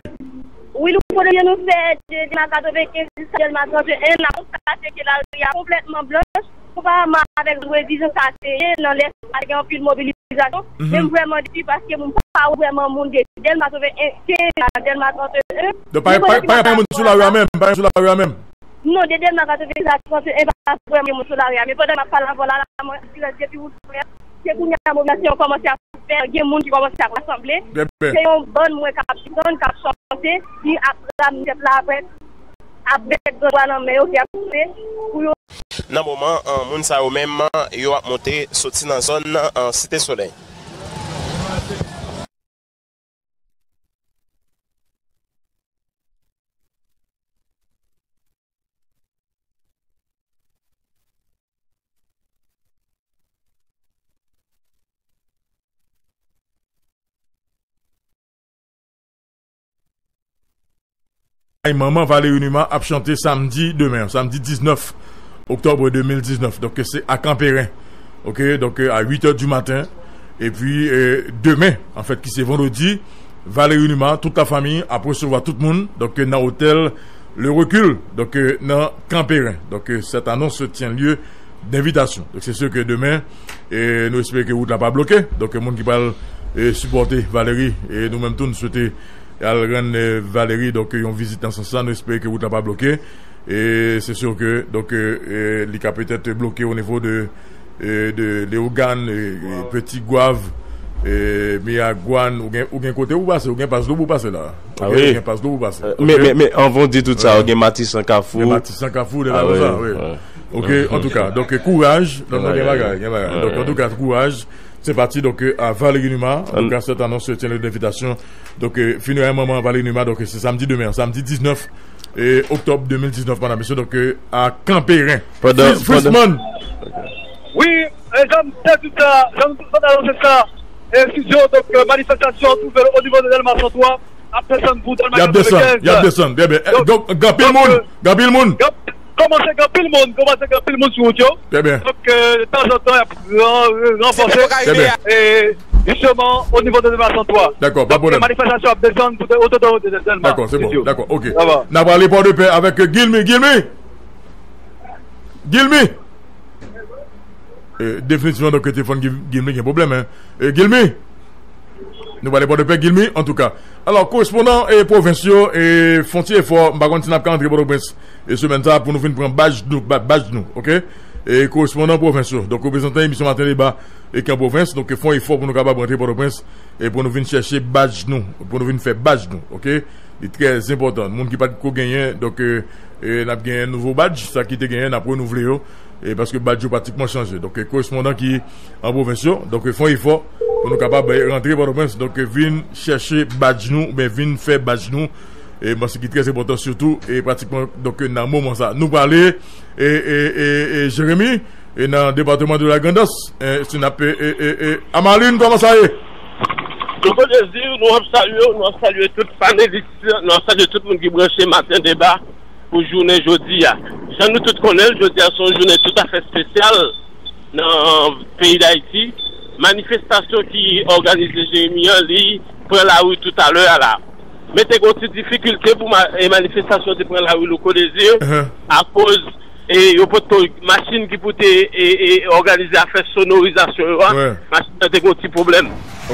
Wi, Louko Dieu, nou fè de Dèlma katrevenkenz jiska Dèlma trannteyen, n a konstate ke lari a konplètman blanch, konpareman avèk vandredi jan sa te ye, nan lè sa te gen anpil mobilizasyon. Men m vrèman desi paske m pa wè vrèman moun de Dèlma katrevenkenz a Dèlma trannteyen. Donk, pa, pa, pa, pa moun sou lari a menm, pa moun sou lari a menm. Non, de Dèlma katrevenkenz a trannteyen, pa vrèman moun sou lari a. Men pandan m ap pale avè w la, la, mwen, dirèk depi wout Frè, se kounye a mobilizasyon kòmanse ap fè, gen moun ki kòmanse ap rasanble. Se yon bann mwen k ap desann, k ap chante, ki ap ramenn tèt la apre, avèk gran bwa nan men yo, ki ap chante pou yo. Nan moman an, moun sa yo menm, yo ap monte, soti nan zòn, an, Site Solèy. Ay, manman Valérie Numa ap chante samdi demen, samdi diznèf oktòb de mil diznèf. Donk, se a Kanperen. Oke, donk, a uit è di maten. Epi, e, demen, anfèt, ki se vandredi, Valérie Numa, tout la fanmi ap resevwa tout moun, donk, nan otèl Le Recul, donk, nan Kanperen. Donk, cette annonce tient lieu d'invitation. Donk, se si ke demen, e, nou espere ke wout la pa bloke. Donk, moun ki pral, e, sipòte Valérie, e nou menm tou, nou swete al rann, e, Valérie, donk, yon vizit nan sans sa. Nou espere ke wout la pa bloke. E se si ke, donk, e, e, li ka petèt bloke o nivo de, e, de Leyogàn, e, e, Ti Gwav, e, Miragwàn, ou gen, ou gen kote ou pase, ou gen Pas Dlo pou pase la. Oke, ou gen Pas Dlo pou pase. Men, men, men, anvan w di tout sa, ou gen Matisan Kafou. Gen Matisan Kafou, de bagay konsa, wi. Oke, antouka, donk, kouraj. Non, non, gen bagay, gen bagay. Donk, antouka, kouraj. Se pati, donk, a Valérie Numa. Antouka, cette annonce tient lieu d'invitation. Donk, fineray manman Valérie Numa, donk, se samdi demen, samdi diznèf e, oktòb de mil diznèf, madam, mesye, donk, e, a Kanperen. Pandan, Fris-, pandan Frisman. Wi, e, jan m te di sa, jan m te anonse sa, e, Studio, donk, e, manifestasyon twouve l o nivo de Dèlma san twa, ap desann pou Dèlma katrevenkenz. Y ap desann, y ap desann, byen, byen. E, donk, gen anpil moun, e, gen anpil moun. Kòmanse gen anpil moun, kòmanse gen anpil moun sou wout yo. Trè byen. Donk, e, tanzantan, y ap ran-, ranfòse. Trè byen. E, jisteman, o nivo de Dèlma san twa. Dakò, pa pwoblèm. Donk, manifestasyon ap desann pou te, otowo de Dèlma. Dakò, se bon, dakò, oke. N a prale Pòdepè avèk, e, Gilmy, Gilmy! Gilmy! E, definitivman, donk, telefòn Gil-, Gilmy gen pwoblèm, en. E, Gilmy! Nou prale Pòdepè, Gilmy, antouka. Alò, korespondan, e, pwovens yo, e, fè yon ti efò, m pa konn si n ap ka antre Pòtoprens, e, semèn sa a pou nou vin pran badj nou, ba-, badj nou, oke? E korespondan pwovens yo. Donk, reprezantan emisyon Maten Deba e ki an pwovens. Donk, fè yon efò pou nou kapab rantre Pòtoprens e pou nou vin chèche badj nou, pou nou vin fè badj nou, oke? Li trè enpòtan. Moun ki pa t ko genyen, donk, e, e, n ap genyen nouvo badj. Sa ki te genyen, n ap renouvle yo. E paske badj yo pratikman chanje. Donk, e, korespondan ki an pwovens yo, donk, e, fè yon efò pou nou kapab, e, rantre Pòtoprens. Donk, e, vin chèche badj nou, oubyen vin fè badj nou. E, bon, se ki trè enpòtan sitou, e pratikman, donk, nan moman sa. Nou prale, e, e, e, e, Jeremi, e nan depatman de la Grandans, e, si n ap, e, e, e, e, Amalin, kòman sa ye? Louko Dezi, nou ap salye w, nou ap salye tout panelis, nou ap salye tout moun ki branche Maten Deba pou jounen jodi a. Jan nou tout konnen l, jodi a se yon jounen toutafè espesyal nan peyi Dayiti. Manifestasyon ki òganize Jeremi an, li pran lari toutalè a la. Men te gen yon ti difikilte pou ma- e manifestasyon te pran lari Louko Dezi akoz e yo potko, machin ki pou te e, e, òganize afè sonorizasyon yo a, machin nan te gen yon ti pwoblèm.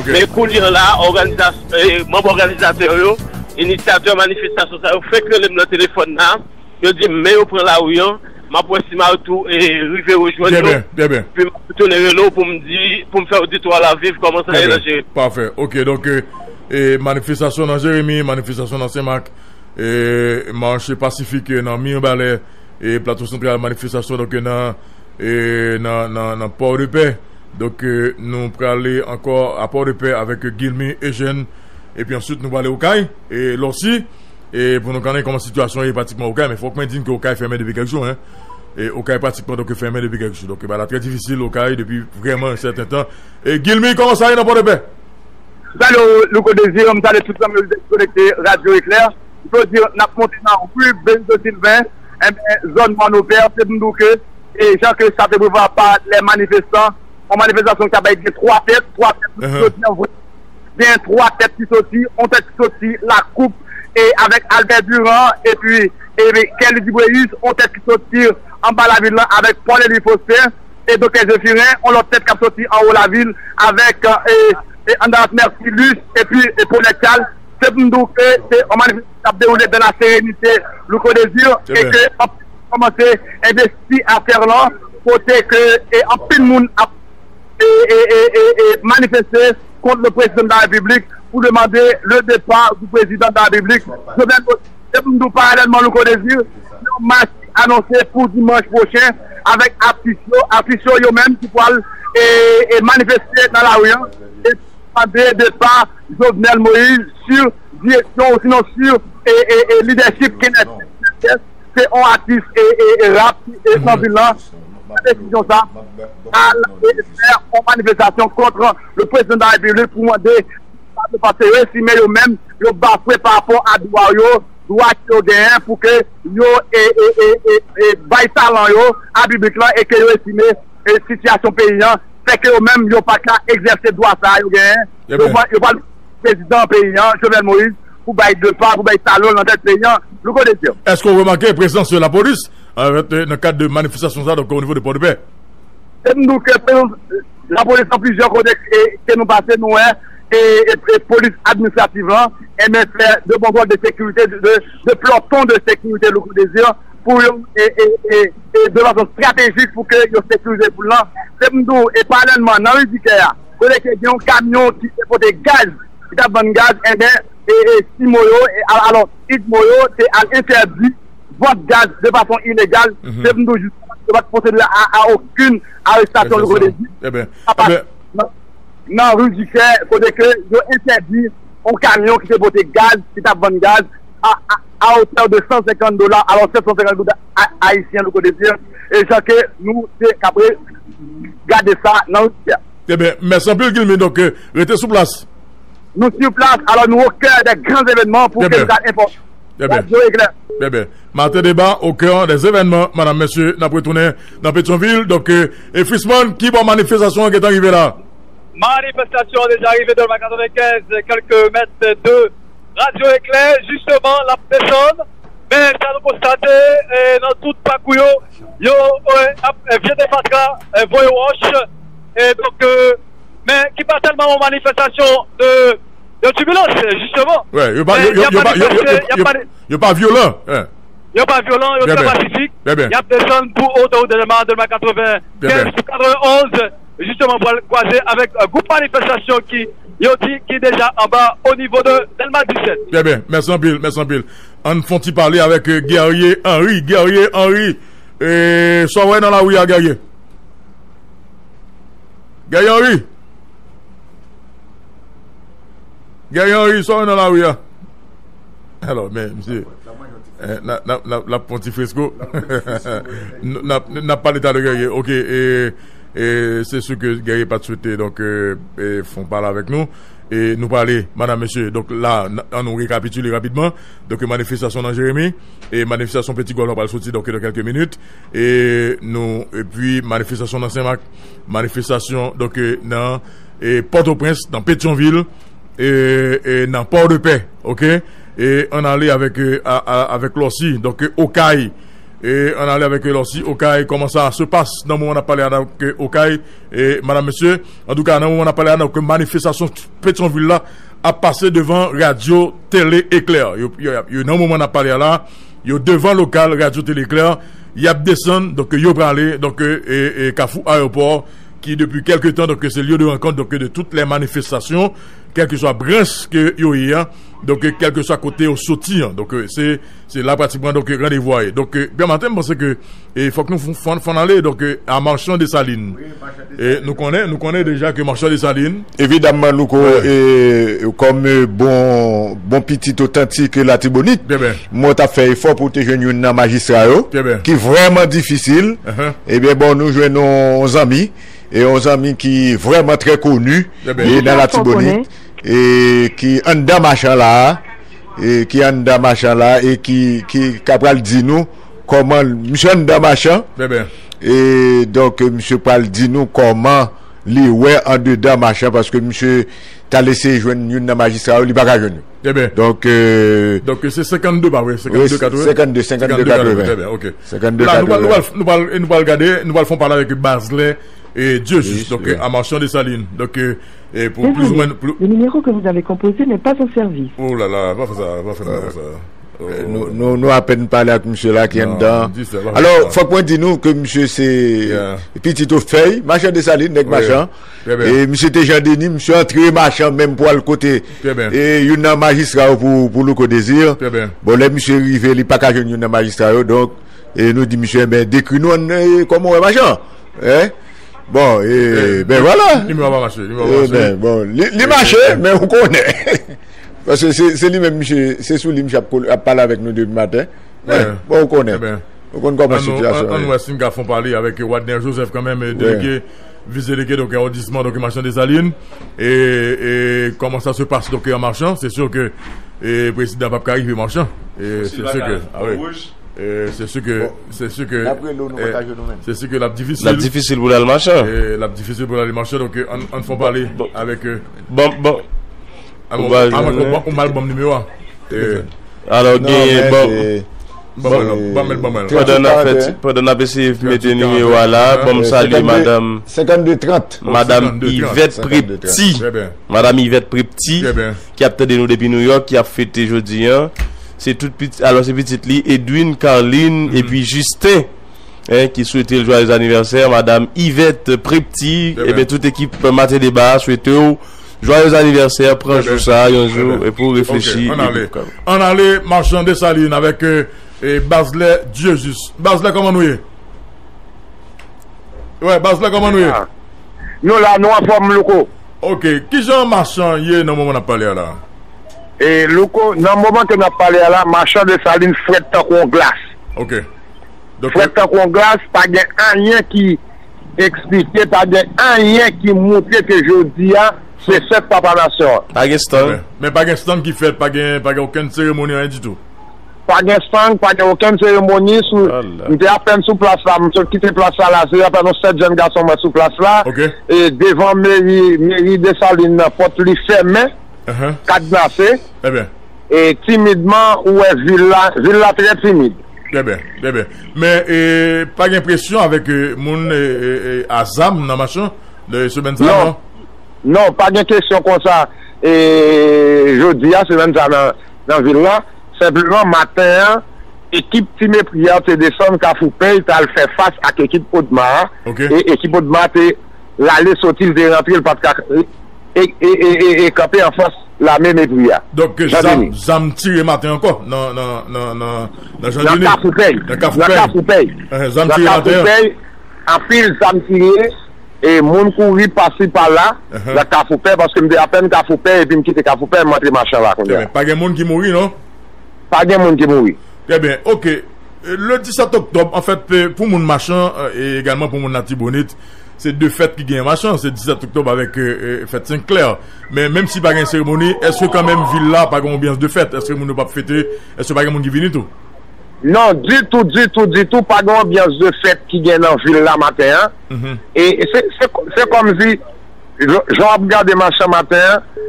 Men kounye a la, òganizas- e, manm òganizatè yo, inisyatè manifestasyon sa yo, fenk rele m nan telefòn nan, yo di m, men yo pran lari an, m ap wè si m a tou e, rive rejwenn yo. Epi m ap tounen rele w pou m di, pou m fè w di twò laviv kòman sa ye nan Jeremi. Pafè. Oke, donk, e, e, manifestasyon nan Jeremi, manifestasyon nan Senmak, e, mach pasifik, e, nan Mibalè, e, Plato Santral, manifestasyon, donk, nan, e, nan, nan, nan Pòdepè. Donk, e, nou prale ankò a Pòdepè avèk Guilmy Eugène. Epi answit, nou prale Okay, e, Lòsi, e, pou nou konnen kòman sitiyasyon ye pratikman Okay. Men fòk mwen di n ke Okay fèmen depi kèk jou, en. E Okay pratikman, donk, fèmen depi kèk jou. Donk, bagay la trè difisil Okay depi vrèman yon sèten tan. E Guilmy, kòman sa ye nan Pòdepè? Salye w, Louko Dezi, m salye tout zanmi yo ki konekte Radyo Eklè. Jodi a, n ap monte nan ri Benito Sylvain, enben, zòn Mòn Opè, se pou m di w ke, e jan ke sa te prevwa pa lè manifestan, yon manifestasyon ki ta bay gen twa tèt, twa tèt, jodi a, vre, gen twa tèt ki soti, yon tèt ki soti Lakoup, e avèk Albert Durand, epi, e Kelly Dubréus, yon tèt ki soti anba lavil lan avèk Paul Élie Faustin, e Doktè Zéphirin, yon lòt tèt k ap soti anwo lavil avèk, e, e Andras Mercilus, epi, e Paulette Charles. Se pou m di w ke se yon manifestasyon k ap dewoule dans la sérénité, Louko Dezi, e ke anpil moun kòmanse envesti atè lan, kote ke, e, anpil moun ap, e, e, e, e, e manifeste kont le président de la République pour demander le départ du président de la République, Jovenel Moïse. Se pou m di w paralèlman, Louko Dezi, yon mach ki anonse pou dimanch pwochen avèk atis yo, atis yo, yo menm ki pral, e, e manifeste nan lari an, e mande depa Jovenel Moïse sou direksyon, ou sinon sou, e, e, e lidèchip Kenneth. Se yon atis, e, e, e rap, e, nan vil lan, pran desizyon sa, al, e, fè yon manifestasyon kont le président de la République pou mande, paske yo estime yo menm, yo bafwe pa rapò a dwa yo, dwa ke yo genyen pou ke yo, e, e, e, e, e bay talan yo a piblik lan, e ke yo estime, e sitiyasyon peyi an fè ke yo menm yo pa ka egzèse dwa sa a yo genyen. Yo pral, yo pral prezidan peyi an, Jovenel Moïse, pou bay depa, pou bay talan nan tèt peyi an, Louko Dezi. Èske w remake prezans lapolis, an fèt, nan kad de manifestasyon sa, donk, o nivo de Pòdepè? Se m di w ke prezans lapolis nan plizyè kote, e, ke nou pase, nou wè, e, e, e polis administrativ lan, enben, fè de bon gòl de sekirite, de, de, de ploton de sekirite, Louko Dezi, pou yo, e, e, e, e de fason estratejik pou ke yo sekirize foul lan. Se pou m di w, e paralèlman, nan ri Dikè a, kote ke gen yon kamyon ki te pote gaz, ki t ap vann gaz, enben, e, e, simo yo, e, al-, alò, idmo yo, te al entèdi vant gaz de fason ilegal. Se pou m di w, jis yo pa t pwosede a, a okenn arestasyon, Louko Dezi. Nan, nan ri Dikè, kote ke yo entèdi yon kamyon ki te pote gaz, ki t ap vann gaz a, a, a otè de san senkant dola, alò sèt san senkant goud a-, ayisyen, Louko Dezi, e jan ke nou te kapab gade sa nan ri Dikè. Ebyen, mèsi anpil, Guilmy. Donk, e, rete sou plas. Nou sur place, alors nous au cœur des grands événements pour que nous allons informer. Ebyen. Radyo Eklè. Ebyen. Maten Deba au cœur des événements, madam, mesye, n ap retounen nan Petyonvil. Donk, e, e Frisman, ki bò manifestasyon an gentan rive la? Manifestasyon an deja rive dans le quatre-vingt-quinze, quelques mètres de Radyo Eklè, jisteman, l ap desann. Men sa nou konstate, e, nan tout pakou yo, yo, e, ap, e, vyete fatra, e, voye wòch. E donk, e, men ki pa tèlman yon manifestasyon de, de tibilans, jisteman. Wi, yo pa, yo, yo, yo pa, yo, yo, yo, yo pa vyolan. Yo pa vyolan, yo trè pasifik. Y ap desann pou otowout Dèlma, Dèlma katrevenkenz pou katrevenonz, jisteman pou al kwaze avèk gwoup manifestasyon ki yo di ki deja anba o nivo de Dèlma disèt. Trè byen, mèsi anpil, mèsi anpil. Ann fè yon ti pale avèk Guerrier Henry. Guerrier Henry, sa w wè nan lari a, Guerrier? Guerrier Henry. Guerrier Henry, sa w wè nan lari a? Alò, men, misye, n ap fè yon ti fresko. N ap pale talè, Guerrier. Ok, e, e, se si ke Guerrier pa t swete, donk, e, fè yon pale avèk nou. E nou prale, madanm, mesye. Donk la, ann nou rekapitile rapidman. Donk, manifestasyon nan Jeremi, e manifestasyon Petit Gòlò pral soti, donk, nan kèlke minit. E nou, epi manifestasyon nan Senmak, manifestasyon, donk, nan e Pòtoprens, nan Petyonvil, e, e nan Pòdepè, ok? E ann ale avèk, e, a, a, avèk Lòsi, donk, e, Okay. E ann ale avèk, e, Lòsi, Okay, kòman sa se pas nan moman n ap pale a, donk, e, Okay, e, madanm, mesye, antouka, nan moman n ap pale a, donk, manifestasyon Petyonvil la ap pase devan Radyo Tele Eklè. Yo, yo, yo, nan moman n ap pale a la, yo devan lokal Radyo Tele Eklè, y ap desann, donk, yo prale, donk, e, e, Kafou Ayewopò, ki depi kèlke tan, donk, se lye de rankont, donk, de tout lè manifestasyon, kèlkeswa branch ke yo ye a, donk, kèlkeswa kote yo soti an. Donk, se, se la pratikman, donk, randevou a ye. Donk, byen maten, m panse ke, e, fòk nou fon, fon, fon ale, donk, a Machan Desalin. E nou konnen, nou konnen deja ke Machan Desalin. Evidamman, Louko, e, kòm, e, bon, bon pitit otantik Latibonit, mwen t ap fè efò pou te jwenn youn nan majistra yo, ki vrèman difisil. Ebyen, bon, nou jwenn yon zanmi, e yon zanmi ki vrèman trè koni, e nan Latibonit, e ki anndan Machan la, e ki anndan Machan la, e ki, ki, ki pral di nou kòman, misye anndan Machan, e donk, misye pral di nou kòman li wè andedan Machan, paske misye t al eseye jwenn youn nan majistra yo, li pa ka jwenn yo. Donk, e, donk, se senkannde, pa vre? Senkannde katreven? Senkannde, senkannde katreven. Trè byen, ok. Senkannde katreven. La, nou pral, nou pral, nou pral, nou pral gade, nou pral fè yon pale avèk Baslè e Dieujuste, donk, e, a Machan Desalin. Donk, e, e pou plis ou mwen, le numéro que vous avez composé n'est pas en service. Oh là là, pa fè sa, pa fè sa, pa fè sa. Nou, nou, nou apèn pale ak misye la ki anndan. Alò, fòk mwen di nou ke misye se pitit Ofèy, Machan Desalin, nèg Machan. E misye te Jan Deni, misye antre Machan menm pou al kote, e, youn nan majistra yo pou, pou Louko Désir. Bon, lè misye rive, li pa ka jwenn youn nan majistra yo, donk, e nou di misye, enben, dekri nou, e, kòman w wè Machan? Hein? Bon, e, ben, vwala. Nimewo a pa mache, nimewo a pa mache. Bon, li, li mache, men ou konnen. Paske se, se li menm, misye, se sou li misye ap, ap pale avèk nou depi maten. Men, bon, ou konnen. Ou konn kòman sitiyasyon an ye. Ann wè si n ka fè yon pale avèk Wadner Joseph kanmenm, e, delege, vis delege, donk, awondisman, donk, Machan Desalin. E, e, kòman sa se pase, donk, an Machan, se si ke, e, prezidan p ap ka rive Machan. E, se si ke, a wi. E, se si ke, se si ke, se si ke l ap difisil. L ap difisil pou l al Machan. E, l ap difisil pou l al Machan, donk, e, ann, ann fè yon pale avèk, e, bon, bon. Ou mal ban m nimewo a. Alò, genyen, bon. Pandan n ap fè ti, pandan n ap eseye mete nimewo a la, bon, m salye madanm, madanm Yvette Prepti. Madanm Yvette Prepti, ki ap tande nou depi New York, ki ap fete jodi a. Se tout pitit, alò, se pitit li, Edwin, Carline, epi Justin, en, ki swete l joyeux anniversaire. Madanm Yvette Prepti, ebyen, tout ekip Maten Deba a swete w joyeux anniversaire, pran jou sa a, yon jou, e pou w reflechi. Ann ale, ann ale, Machan Desalin avèk, e, e, Baslè Dieujuste. Baslè, kòman nou ye? Wè, Baslè, kòman nou ye? Nou la, nou anfòm, Louko. Ok, kijan Machan ye nan moman n ap pale a la? E, Louko, nan moman ke n ap pale a la, Machan Desalin frèt tankou yon glas. Ok. Frèt tankou yon glas, pa gen anyen ki eksplike, pa gen anyen ki montre ke jodi a, se fèt Papa Nasyon an. Pa gen stand. Men, men pa gen stand ki fèt, pa gen, pa gen okenn seremoni, anyen ditou. Pa gen stand, pa gen okenn seremoni. M te apèn sou plas la, m sot kite plas la, la, se apèn yon sèt jèn gason mwen sou plas la. E devan meri, meri Desalin nan, pòt li fèmen, kadnase. E timidman, ou wè vil la, vil la trè timid. Trè byen, trè byen. Men, e, pa gen presyon avèk, e, moun, e, e, e, a zam nan Machan, nan semèn sa a, non? Non, pa gen kesyon konsa, e, jodi a, semèn sa a nan, nan vil la. Senpleman, maten an, Ekip Ti Mepri a te desann Kafou Pèy, t al fè fas ak ekip Odma a. Ok. E ekip Odma te rale soti l, te rantre, l pa t ka e, e, e, e, e, e kanpe anfas lame Mepri a. Donk, Jan zam, Denis. Zam tire maten ankò nan, nan, nan, nan, nan Jan Nan Denis. Kafou Pèy. Nan Kafou Nan Pèy. Kafou Pèy. Eh, zam Nan tire Kafou maten an. Pèy, anpil zam tire, e moun kouri pase pa la, Ahan. Nan Kafou Pèy, paske m te apèn Kafou Pèy, epi m kite Kafou Pèy, m antre machan la kounye a. Trè byen. Pa gen moun ki mouri, non? Pa gen moun ki mouri. Trè byen, ok. E, le disèt oktòb, anfèt, e, pou moun Machan, e, e egalman pou moun Latibonit, se de fèt ki genyen Machan, se disèt oktòb avèk, e, e, fèt Senklè. Men menm si pa gen seremoni, èske kanmenm vil la pa gen anbyans de fèt? Èske moun yo p ap fete? Èske pa gen moun ki vini tou? Non, ditou, ditou, ditou, pa gen anbyans de fèt ki gen nan vil la maten an. Mhm. E se, se, se kòmsi, jan, jan w ap gade Machan maten an,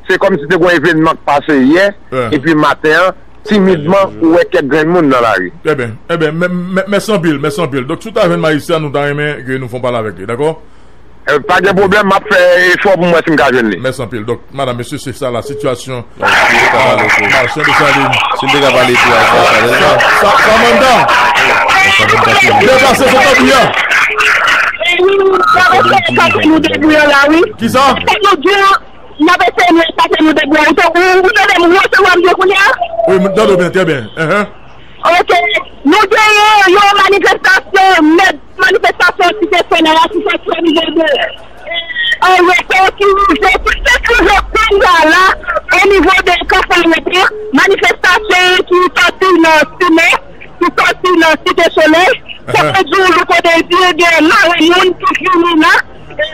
se kòmsi te gen yon evènman k pase yè, Ahan. Epi maten an, timidman, ou wè kèk grenn moun nan lari. Trè byen. Ebyen, mè-, mè-, mèsi anpil, mèsi anpil. Donk, si w ta jwenn majistra, nou ta renmen ke nou fè yon pale avèk li, dakò? Eh, pa gen pwoblèm, m ap fè efò pou m wè si m ka jwenn li. Mèsi anpil. Donk, madam, mesye, se sa la sitiyasyon. Si l te ka pale tou. Machan Desalin. Si l te ka pale tou, a sa, sa, sa, Samantha! Depase sou tabli a! Wi, wi, wi, sa se sa nou debouye la, wi. Kisa? Sa nou di, n ap eseye nou epate nou debouye. Ou te, ou, ou tande m, ou resevwa m byen kounye a? Wi, m tande w byen, trè byen. Enhen. Ok, nou genyen yon manifestasyon, mèt manifestasyon Site Solèy la ki fèk fè rive de, e, Aeroport ki rive, ki fèk rive kounye a la, o nivo de Kafou Aeroport, manifestasyon ki sòti nan Simon, ki sòti nan Site Solèy, sa vle di w Louko Dezi, gen mare moun ki vini la, e, gen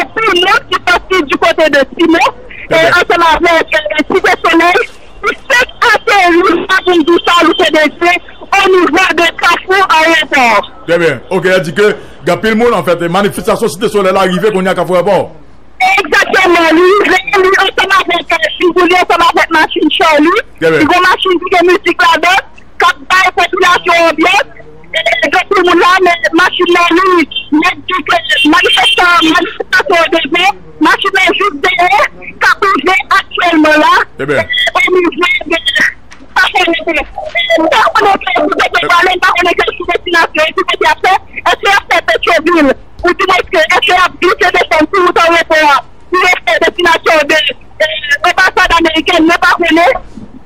anpil moun ki sòti di kote de Simon, e, ansanm avèk, e, Site Solèy, Misye ateri la pou m di w sa, Louko Dezi, o nivo de Kafou Ayewopò. Trè byen. Ok, sa di ke gen anpil moun, anfèt, manifestasyon Site Solèy la rive kounye a Kafou Ayewopò. Egzakteman, li rive, li ansanm avèk, e, figi li, ansanm avèk machin chò li. Trè byen. Li gon machin ki gen mizik ladan, k ap bay popilasyon anbyans. E, gen anpil moun la, men machin nan li, nèg di ke manifestan, manifestasyon yo devan, machin nan jis dèyè, k ap rive aktyèlman la. Trè byen. E, o nivo de, pa konnen ke, e, pa konnen ke ki kote yo ale, pa konnen ke ki destinasyon, ki kote y ap fè, èske y ap fè Petyonvil, ou di mwen ke èske y ap glise desann sou wout Ayewopò a, pou yo fè destinasyon de, e, anbasad amerikèn, mwen pa konnen.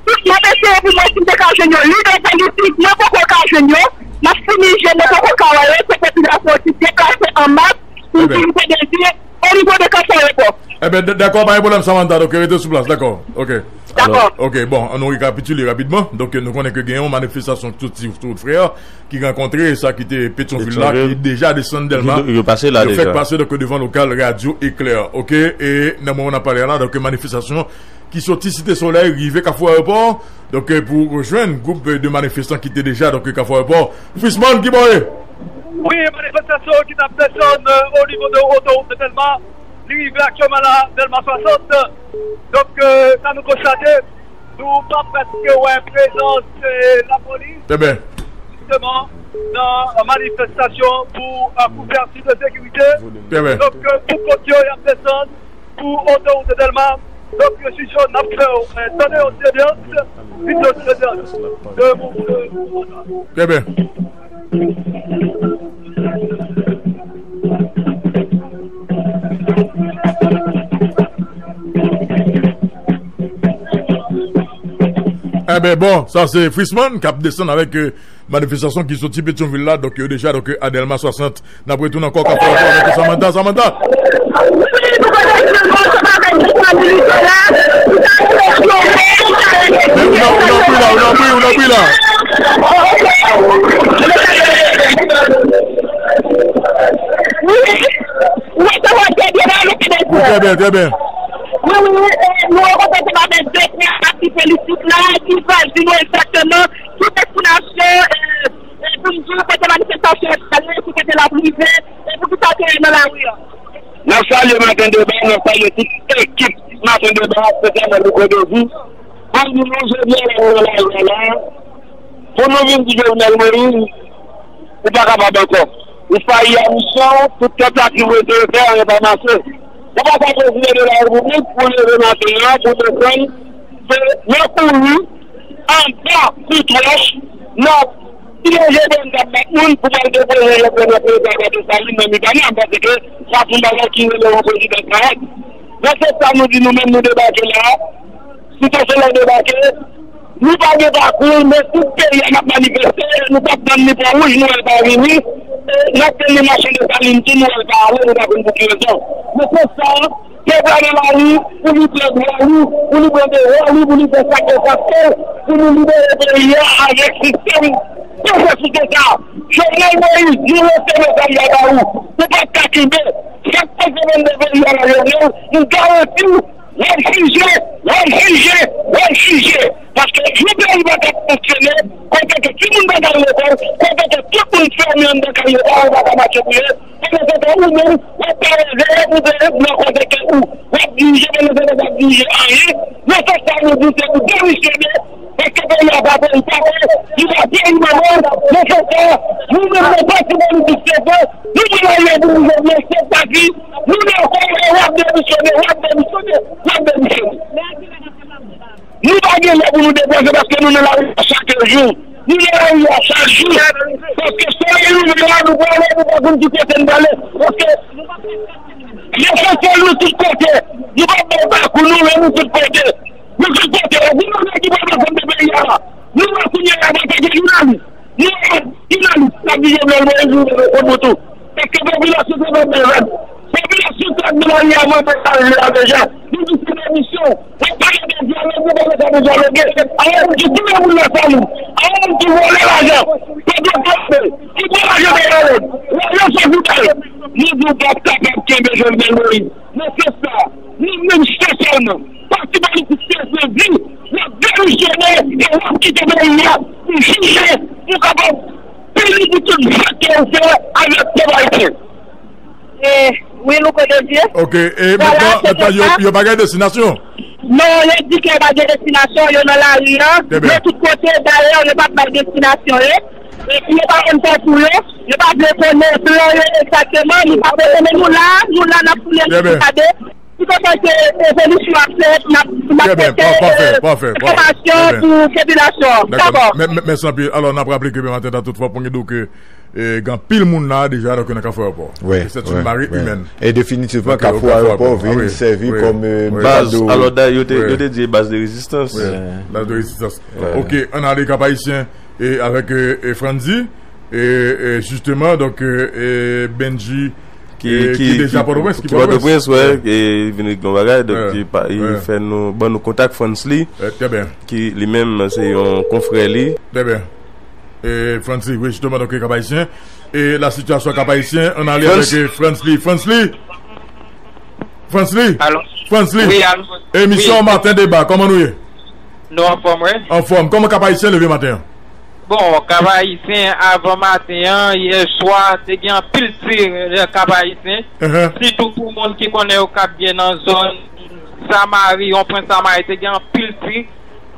M ap eseye pou mwen si m te ka jwenn yon lidè politik, mwen poko ka jwenn yo. M ap fini jwenn, mwen poko ka wè yo, se popilasyon ki deplase an mas pou Trè byen. Vin fè dezi o nivo de Kafou Ayewopò. Ebyen, d-, dakò, pa gen pwoblèm, Samantha, donk rete sou plas, dakò. Ok. Dakò. Alò, ok, bon, an nou rekapitile rapidman. Donk, nou konnen ke gen yon manifestasyon ki soti sou wout Frè, ki rankontre sa ki te Petyonvil la, Petyonvil. Ki deja desann Dèlma. Yo, yo pase la Yo fèk deja. Pase, donk, devan lokal Radyo Eklè. Ok, e nan moman n ap pale a la, donk, manifestasyon ki soti Site Solèy, rive Kafou Ayewopò, donk, e, pou rejwenn gwoup, e, de manifestan ki te deja, donk, Kafou Ayewopò. Frisman, ki bò ye? Wi, manifestasyon ki t ap desann, e, o nivo de otowout de Dèlma, li rive aktyèlman la, Dèlma swasant. Donk, e, sa nou konstate, nou pa prèske wè prezans, e, lapolis, Trè byen. Jisteman, nan manifestasyon pou, e, kouvèti de sekirite. Trè byen. Donk, e, pou kont yo, y ap desann, pou otowout Dèlma. Donk, yo si yo n ap fè, e, tande yon ti ebyans, vin yon ti ebyans de mou-, de mouvman sa. Trè byen. Ebyen, bon, sa se Frisman k ap desann avèk, e, manifestasyon ki soti Petyonvil la, donk, yo deja, donk, a Dèlma swasant. N ap retounen ankò Kafou Ayewopò avèk Samantha. Samantha! Men ou nan, ou nan bri la, ou nan bri, ou nan bri la. Wi, trè byen, trè byen. Wi, wi, wi, e, nou rankontre ansanm avèk de prensipal politik la, ki pral di nou egzakteman ki destinasyon, e, e, pou n di kote manifestasyon an prale, ki kote l ap rive, e poukisa yo te nan lari a. N ap salye Maten Deba, n ap salye tout ekip Maten Deba, espesyalman Louko Dezi. Ann di nou, jodi a la, nou nan lari a la, pou nou vin di Jovenel Moïse, ou pa kapab ankò. Ou fayi a misyon w, tout tentativ ou eseye fè, anyen pa mache. Ou pa ka prezidan de la repiblik pou leve maten an, pou desann, se nan kouri, anba kout wòch, N ap dirije de n ap bat moun pou pral depoze yon lòt lòt leta nan Desalin nan Mitanè, paske sa se yon bagay ki rele yon prezidans malad. Nan sans sa, nou di nou menm, nou debake la, Site Solèy debake, nou pa gen pakou, men tout peyi a n ap manifeste, nou p ap tann ni Pòwouj, nou wè l pa vini, e n ap tann ni machann Desalin tou, nou wè l pa ale, nou pa konn pou ki rezon. Nan sans sa, pèp la nan lari pou li pran dwa li, pou li pran devwa li, pou li fè sa k nan kòk li, pou nou libere peyi a avèk sistèm pèsèkisyon sa a. Jovenel Moïse, nou lanse mesaj la ba ou. Ou pa t ka kenbe. Sa k pase anndan peyi a la, Jovenel, m garanti w, w ap fije, w ap fije, w ap fije. Paske yon peyi pa ka fonksyone, kote ke timoun pa ka al lekòl, kote ke tout moun fèmen anndan kay yo, paran pa ka mache pou yo. Pandan se tan, ou menm, w ap paralize, ou te nan kote ke ou, w ap dirije, pandan se tan, w ap dirije anyen. Nan sans sa, nou di se pou demisyone, paske peyi a pa peyi pa nou, li pa peyi manman l. Nan sans sa, nou menm nan pati politik Sèfè, nou pral ale pou nou jwenn Sèfè pati, nou nan kò w ap demisyone, w ap demisyone, w ap demisyone. Nou pa gen lè pou nou deplase paske nou nan lari a chak jou. Nou nan lari a chak jou. Paske solèy leve a, nou prale, nou pa konn ki kote n prale. Paske lesansyèl nou tout kote. Nou pa bay pakou nou, men nou tout kote. Nou tout kote. Gen yon nèg ki pral pase nan peyi a. Nou wè kounye a, antanke jounalis. Nou, jounalis k ap di Jovenel Moïse, nou leve kont nou tou. Paske popilasyon se pèp mezanmi. Popilasyon se ak malari a mwen mwen arive la deja. Nou di se demisyon. Mwen pa gen de dyalòg, mwen pa gen sa de dyaloge. Ayon moun ki touye moun nan Salin. Ayon moun ki vòlè lajan. Pèp yo frape. Ki pran lajan bay Ayod. Lajan fè pou bay. Nou di w p ap kapab kenbe Jovenel Moïse. Nan sans sa, nou menm sèsèlman. Pati politik Sèfè di, w ap demisyone e w ap kite peyi a pou jije, pou kapab pini pou tout zak ke w fè avèk pèp ayisyen. E, wi, Louko Dezye. Ok, e mentnan, mentnan, yo, yo pa gen destinasyon? Non, yo di ke yo pa gen destinasyon, yo nan lari a, yo tout kote, dayè, yo pa bay destinasyon, e, epi yo pa konn fè pou yo, yo pa vle konnen plan yo egzakteman, nou pa vle konnen, nou la, nou la, n ap fouye, n ap gade. Tout otan ke evolisyon ap fèt, n ap, n ap pote enfòmasyon pou popilasyon an. Dakò. Mèsi anpil. Alò, n ap raple ke demen maten, nan tout fwa pou gen dou ke, e, gen anpil moun la deja, donk, nan Kafou Ayewopò. E se yon mare imèn. E definitivman, Kafou Ayewopò vin sèvi kòm, e, baz. Alò, dayè, yo te, yo te di baz de rezistans. Baz de rezistans. Ok, ann ale Kap Ayisyen, e, avèk, e, e, Frandy. E, e, jisteman, donk, e, e, Bendji, ki, e, ki, ki deja Pòtoprens, ki Pòtoprens, wè, e, vin regle yon bagay, donk, li pa, li fè nou, ban nou kontak Frantzly, ki li menm se yon konfrè li. Trè byen. E, Frantzly, wi, jisteman, donk, Kap Ayisyen. E, la sitiyasyon Kap Ayisyen, ann ale avèk, e, Frantzly. Frantzly! Frantzly! Frantzly! Emisyon Maten Deba, kòman nou ye? Nou anfòm, wi. Anfòm. Kòman Kap Ayisyen leve maten an? Bon, Kap Ayisyen, avan maten an, yè swa, te gen anpil tir nan Kap Ayisyen. Sitou pou moun ki konnen yo k ap byen nan zòn Samari, yon pwen Samari, te gen anpil tir.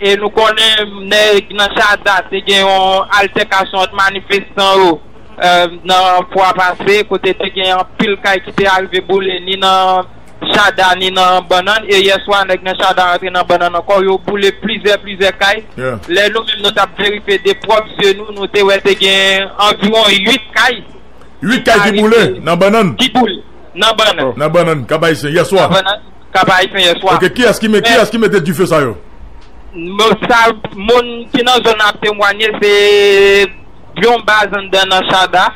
E nou konnen nèg nan Chada te gen yon altèkasyon ant manifestan yo, e, nan fwa pase, kote te gen anpil kay ki te arive boule, ni nan Chada, ni nan Bannann. E yè swa, nèg nan Chada rantre nan Bannann ankò, yo boule plizyè, plizyè kay. Lè nou menm nou t ap verifye de pwòp zye nou, nou te wè te gen anviwon uit kay. Uit kay ki boule nan Bannann? Ki boule nan Bannann. Nan Bannann, Kap Ayisyen, yè swa. Nan Bannann, Kap Ayisyen, yè swa. Ok, kiyès ki met, kiyès ki mete dife sa yo? Sa moun ki nan zòn nan ap temwanye, se yon baz anndan nan Chada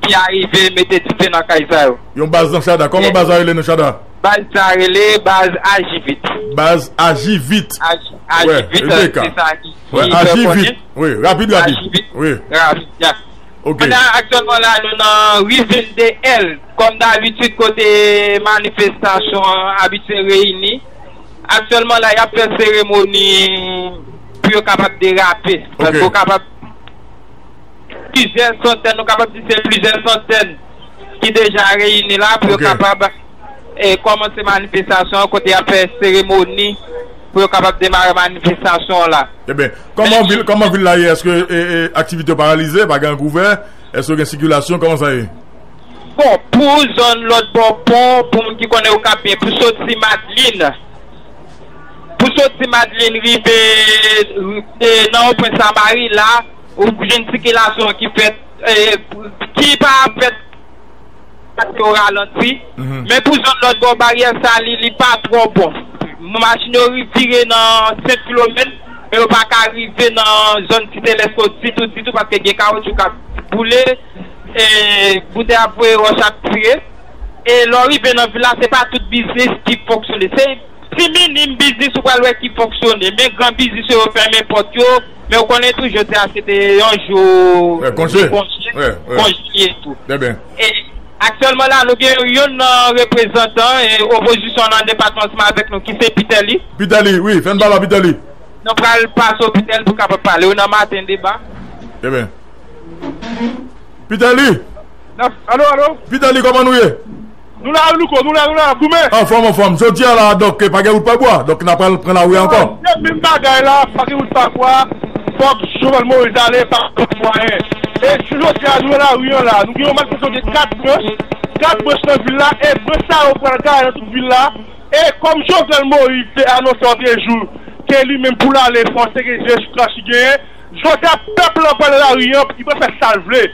ki arive mete dife nan kay sa yo. Yon baz nan Chada. Kòman baz la rele nan Chada? Baz sa rele baz Ajivit. Baz Ajivit. Ajivit, se sa ki, ki fè konnen. Wi, rapid, rapid. Ajivit. Wi. Rapid, ya. Ok. Pandan aktyèlman la, nou nan ri vennde L, kòm dabitid, kote manifestasyon an abitye reyini. Aktyèlman la, y ap fè seremoni pou yo kapab derape. Paske yo kapab plizyè santèn, nou kapab di se plizyè santèn ki deja reyini la pou yo kapab, e, kòmanse manifestasyon an, kote y ap fè seremoni pou yo kapab demare manifestasyon an la. Trè byen. Kòman vil, kòman vil la ye? Èske, e, e, aktivite yo paralize? Pa gen gouvè? Èske gen sikilasyon? Kòman sa ye? Bon, pou zòn lòt bò pon, pou moun ki konnen yo k ap byen, pou soti Madlin, pou soti Madlin rive, e, nan yon pwen Samari la, Ou jwenn sikilasyon ki fèt, e, ki pa fèt, o ralanti. Men pou zòn lòt bò baryè sa, li, li pa twò bon. Machin yo ri-, vire nan Sent Filomèn, men yo pa ka rive nan zòn Site Lèsko ditou, ditou, paske gen kawotchou k ap boule, e boutèy ap voye wòch ap tire. E lè w rive nan vil la, se pa tout biznis ki fonksyone. Se ti minim biznis ou pral wè ki fonksyone. Men gran biznis yo, yo fèmen pòt yo. Men ou konnen tou, jodi a, se te yon jou konje. Konje, konje li ye tou. E aktyèlman la, nou gen youn nan reprezantan, e, opozisyon nan depatman ansanm avèk nou, ki se Pitelly. Pitelly, wi, fè n pale a Pitelly. Nou pral pase w Pitelly pou kapab pale. Ou nan Maten Deba. Pitelly! Alo, alo? Pitelly, kòman nou ye? Nou la, wi, Louko, nou la, nou la, n ap goumen. Anfòm, anfòm. Jodi a la, donk, pa gen wout pa bwa. Donk, n ap pral pran lari a ankò. Se menm bagay la, pa gen wout pa bwa. Fòk Jovenel Moïse ale, pa gen mwayen. E jodi a, nou nan lari an la. Nou gen yon manifestasyon de kat branch. Kat branch nan vil la. E branch sa yo pral gaye nan tout vil la. E kòm Jovenel Moïse te anonse antre jou ke li menm pou l ale, fòse gen de jou krachi genyen, jodi a pèp lan pral nan lari an, li pral fè sa l vle.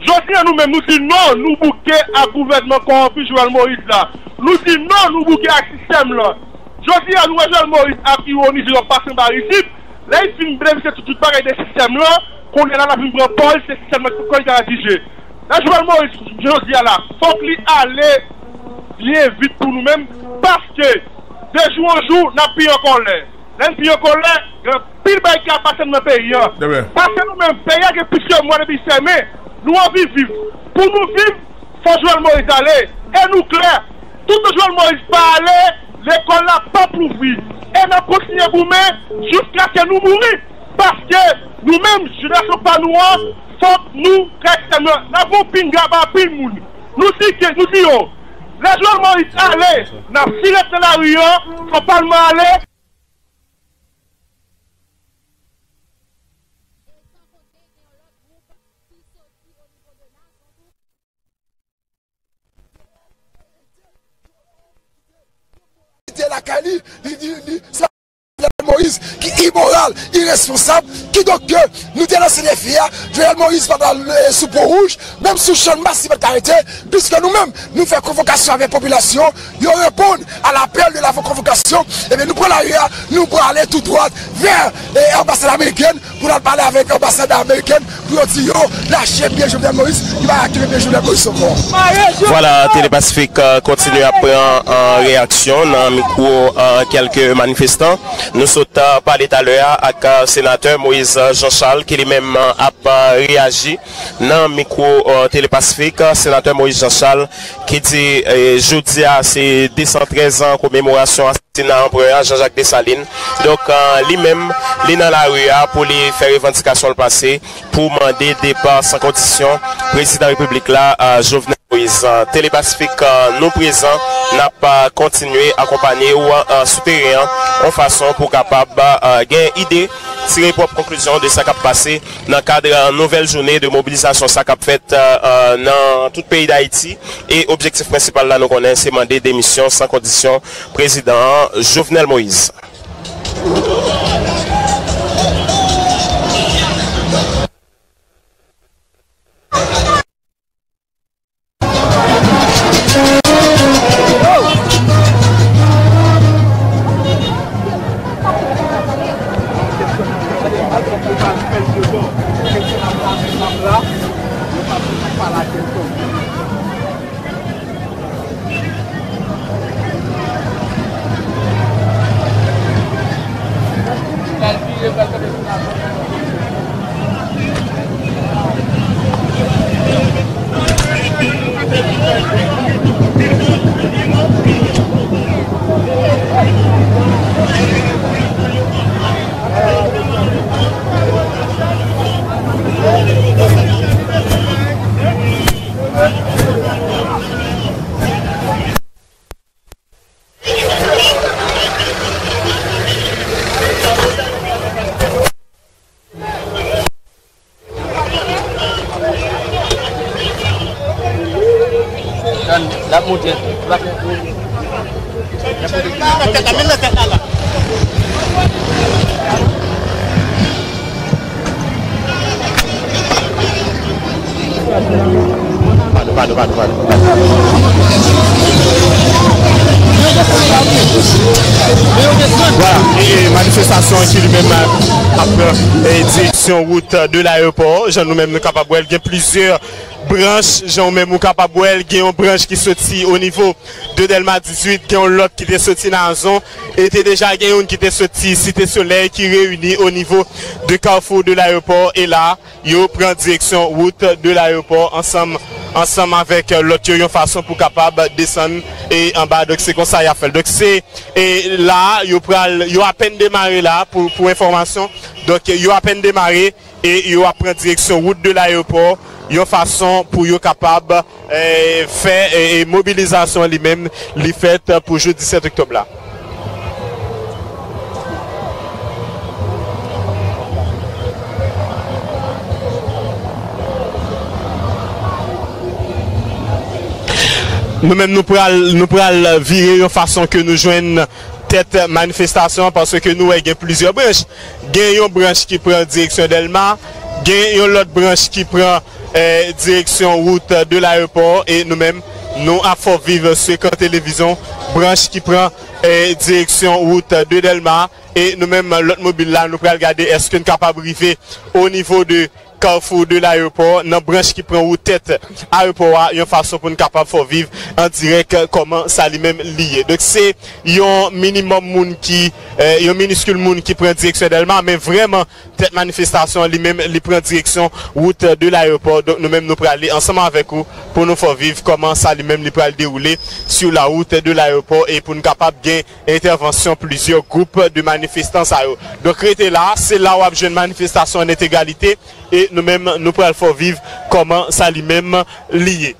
Jodi a nou menm nou di non, nou bouke ak gouvènman kòwonpi Jovenel Moïse la. Nou di non, nou bouke ak sistèm lan. Jodi a nou wè Jovenel Moïse ap iwonize, l ap pase anba rizib. Lè li fin benefisye tout, tout bagay de sistèm lan, kounye a la l ap vin pran pòz se sistèm lan ki kòl li ta dirije. Nan Jovenel Moïse jodi a la, fòk li ale byen vit pou nou menm, paske de jou an jou, n ap pi an kòlè. Lè n pi an kòlè, gen anpil bagay ki ap pase n nan peyi an. Paske nou menm, peyi a gen plis ke mwa depi l fèmen, nou anvi viv. Pou nou viv, fò Jovenel Moïse ale. E nou klè, toutan Jovenel Moïse pa ale, lekòl la p ap louvri. E n ap kontinye goumen jiskaske nou mouri. Paske nou menm, jenerasyon pa nou an, fòk nou kase sistèm nan. N ap voye pinga ba anpil moun. Nou di ke, nou di yo, lè Jovenel Moïse ale, n ap file nan lari an, fò palman ale. Te lakay li, li, li, li, sa Jovenel Moïse, ki imoral, iresponsab, kidonk ke nou te lanse defi a, Jovenel Moïse pa t al, eh, sou Pon Wouj, menm sou Channmas li pa t ka rete, piske nou menm, nou fè konvokasyon avèk popilasyon, yo reponn a lapèl de la konvokasyon, ebyen nou pran lari a, nou prale tou dwat vè, eh, anbasad amerikèn, pou n al pale avèk anbasad amerikèn pou yo di yo lache pye Jovenel Moïse, li pa retire pye Jovenel Moïse ankò. Vwala, Tele Pasifik, euh, kontinye ap pran, euh, reyaksyon nan mikwo, euh, kèlke manifestan. Nou sot, euh, pale talè a ak, euh, senatè Moïse Jean Charles ki li menm, euh, ap, euh, reyaji nan mikwo, euh, Tele Pasifik. Senatè Moïse Jean Charles ki di, euh, jodi a se de san trèz an komemorasyon sina anperè a Jean-Jacques Dessalines. Donk, euh, li menm, li nan lari a pou li fè revandikasyon l pase pou mande depa san kondisyon prezidan repiblik la, euh, Jovenel Moïse. Euh, Tele Pasifik, euh, nou prezan, n ap, euh, kontinye akonpanye w, euh, sou teren an, yon fason pou w kapab, euh, gen ide, tire pwòp konklizyon de sa k ap pase nan kad, euh, nouvèl jounen de mobilizasyon sa k ap fèt, euh, euh, nan tout peyi Dayiti. E objektif prensipal la, nou konnen, se mande demisyon san kondisyon prezidan an, Jovenel Moïse. L ap monte. L ap monte. L ap monte. Tèt la, men nan tèt la, la. Padon, padon, padon, padon. Vwala, e manifestasyon an ki li menm ap pran, e, direksyon wout de layewopò. Jan nou menm nou kapab wè l, gen plizyè branch, jan ou menm ou kapab wè l, gen yon branch ki soti o nivo de Dèlma dizuit, gen yon lòt ki te soti nan Azon, e te deja gen youn ki te soti Site Solèy ki reyini o nivo de Carrefour de Layewopò, e la, yo pran direksyon wout de layewopò ansanm, ansanm avèk lòt yo, yon fason pou kapab desann e anba. Donk, se konsa y ap fè l. Donk, se, e la, yo pral, yo apèn demare la, pou, pou enfòmasyon. Donk, yo apèn demare e yo ap pran direksyon wout de layewopò, yon fason pou yo kapab, e, fè, e, e mobilizasyon li menm, li fèt pou jou disèt oktòb la. Nou menm, nou pral, nou pral vire yon fason ke nou jwenn tèt manifestasyon an, paske nou wè gen plizyè branch. Gen yon branch ki pran direksyon Dèlma, gen yon lòt branch ki pran, eh, direksyon wout de layewopò, e nou menm, nou ap fè w viv sou ekran televizyon, branch ki pran, eh, direksyon wout de Dèlma, e nou menm, lòt mobil la, nou pral gade èske n kapab rive o nivo de Carrefour de Layewopò, nan branch ki pran wout tèt ayewopò a, yon fason pou n kapab fè w viv an dirèk kòman sa li menm li ye. Donk, se yon minimòm moun ki, eh, yon miniskil moun ki pran direksyon Dèlma, men vrèman, tèt manifestasyon an li menm, li pran direksyon wout de layewopò. Donk, nou menm, nou prale ansanm avèk ou pou nou fè w viv kòman sa li menm li pral dewoule sur la route de l'aéroport e pou n kapab gen entèvansyon plizyè gwoup de manifestan sa yo. Donk, rete la, se la w ap jwenn manifestasyon an entegalite e nou menm, nou pral fè w viv kòman sa li menm li ye.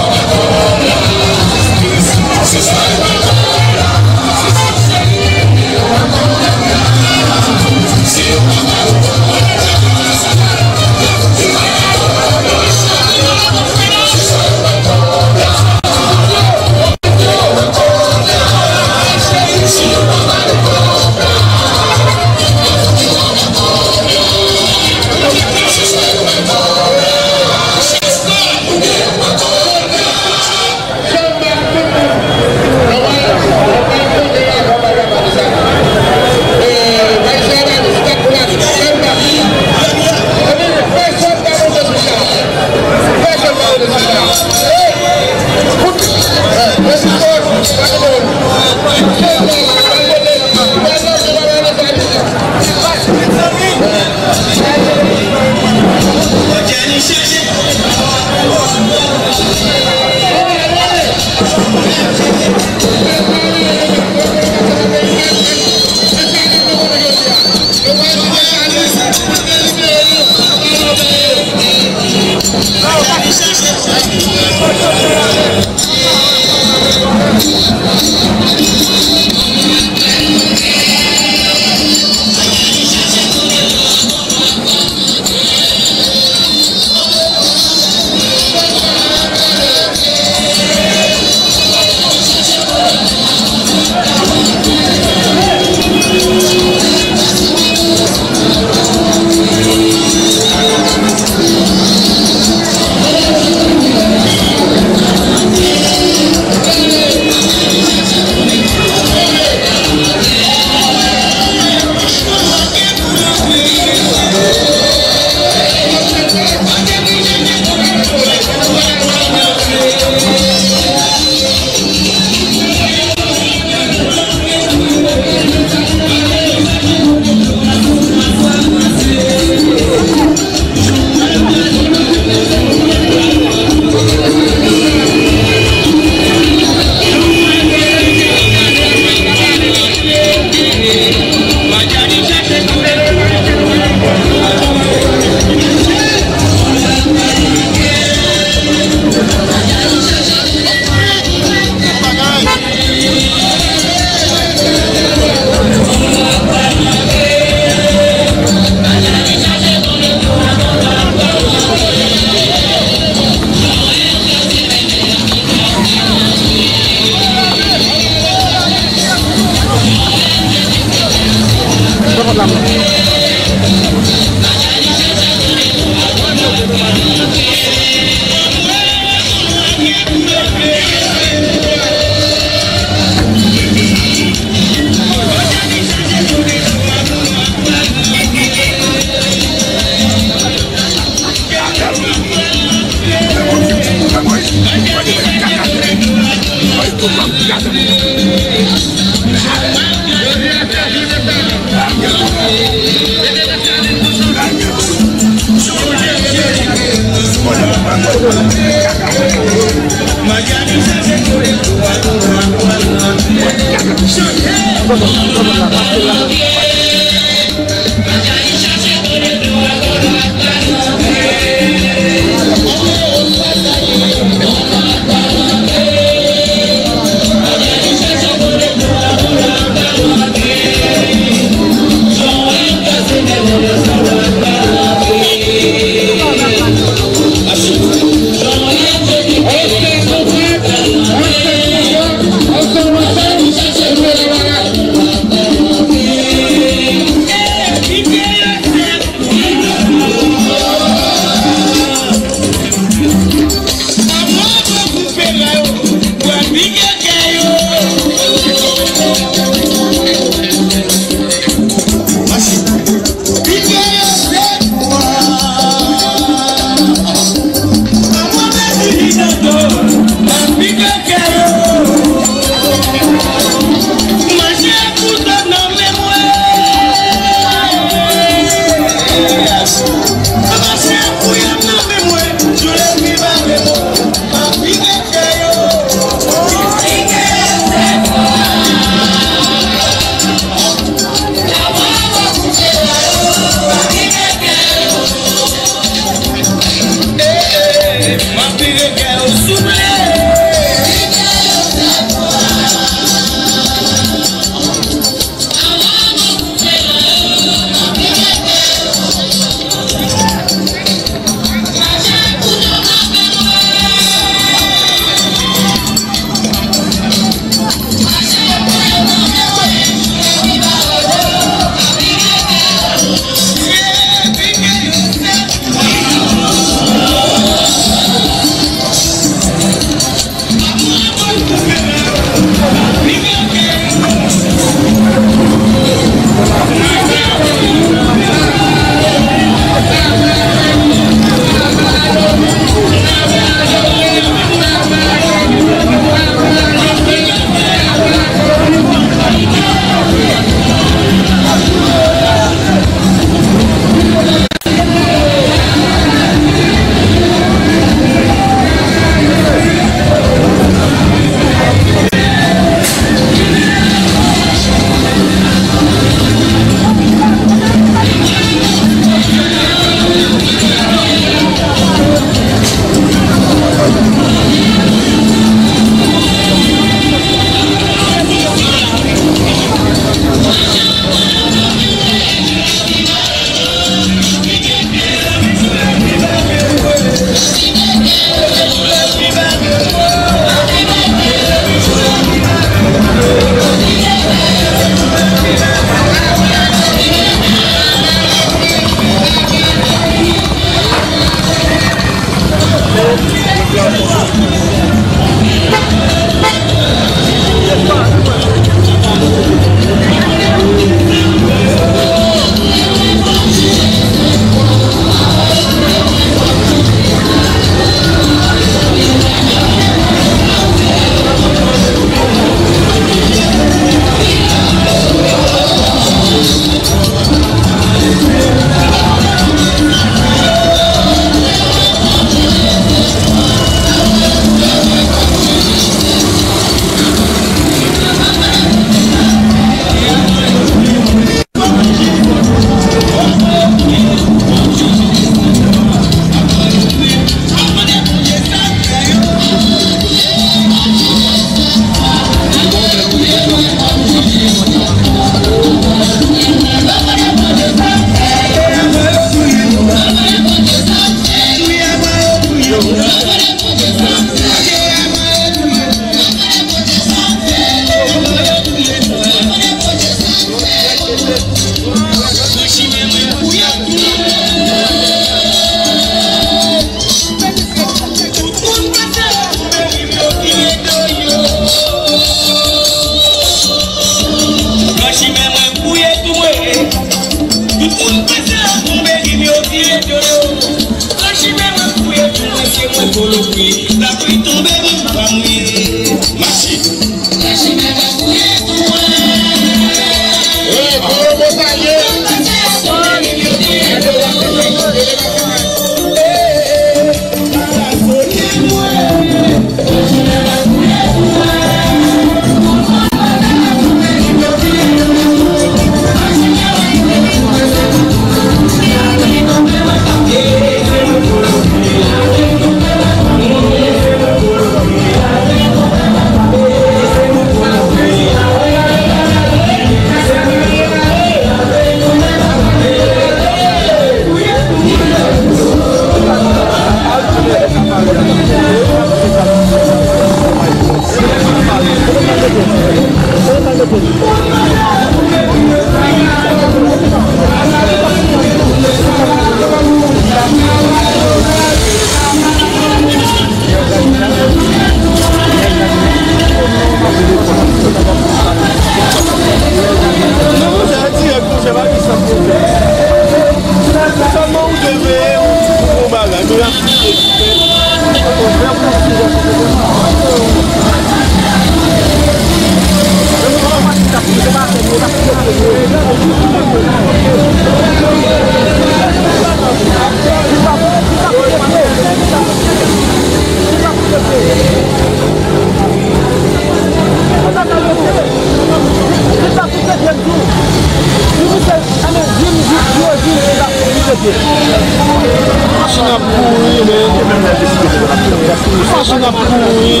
Machin ap kouri.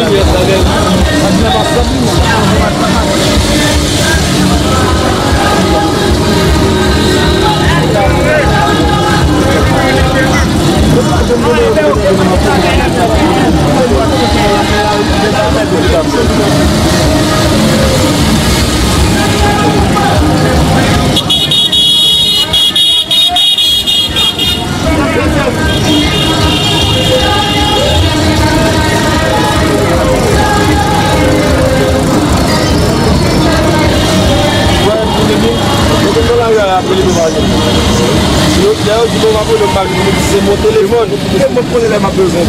Se mwen konnen lè m ap bezwen.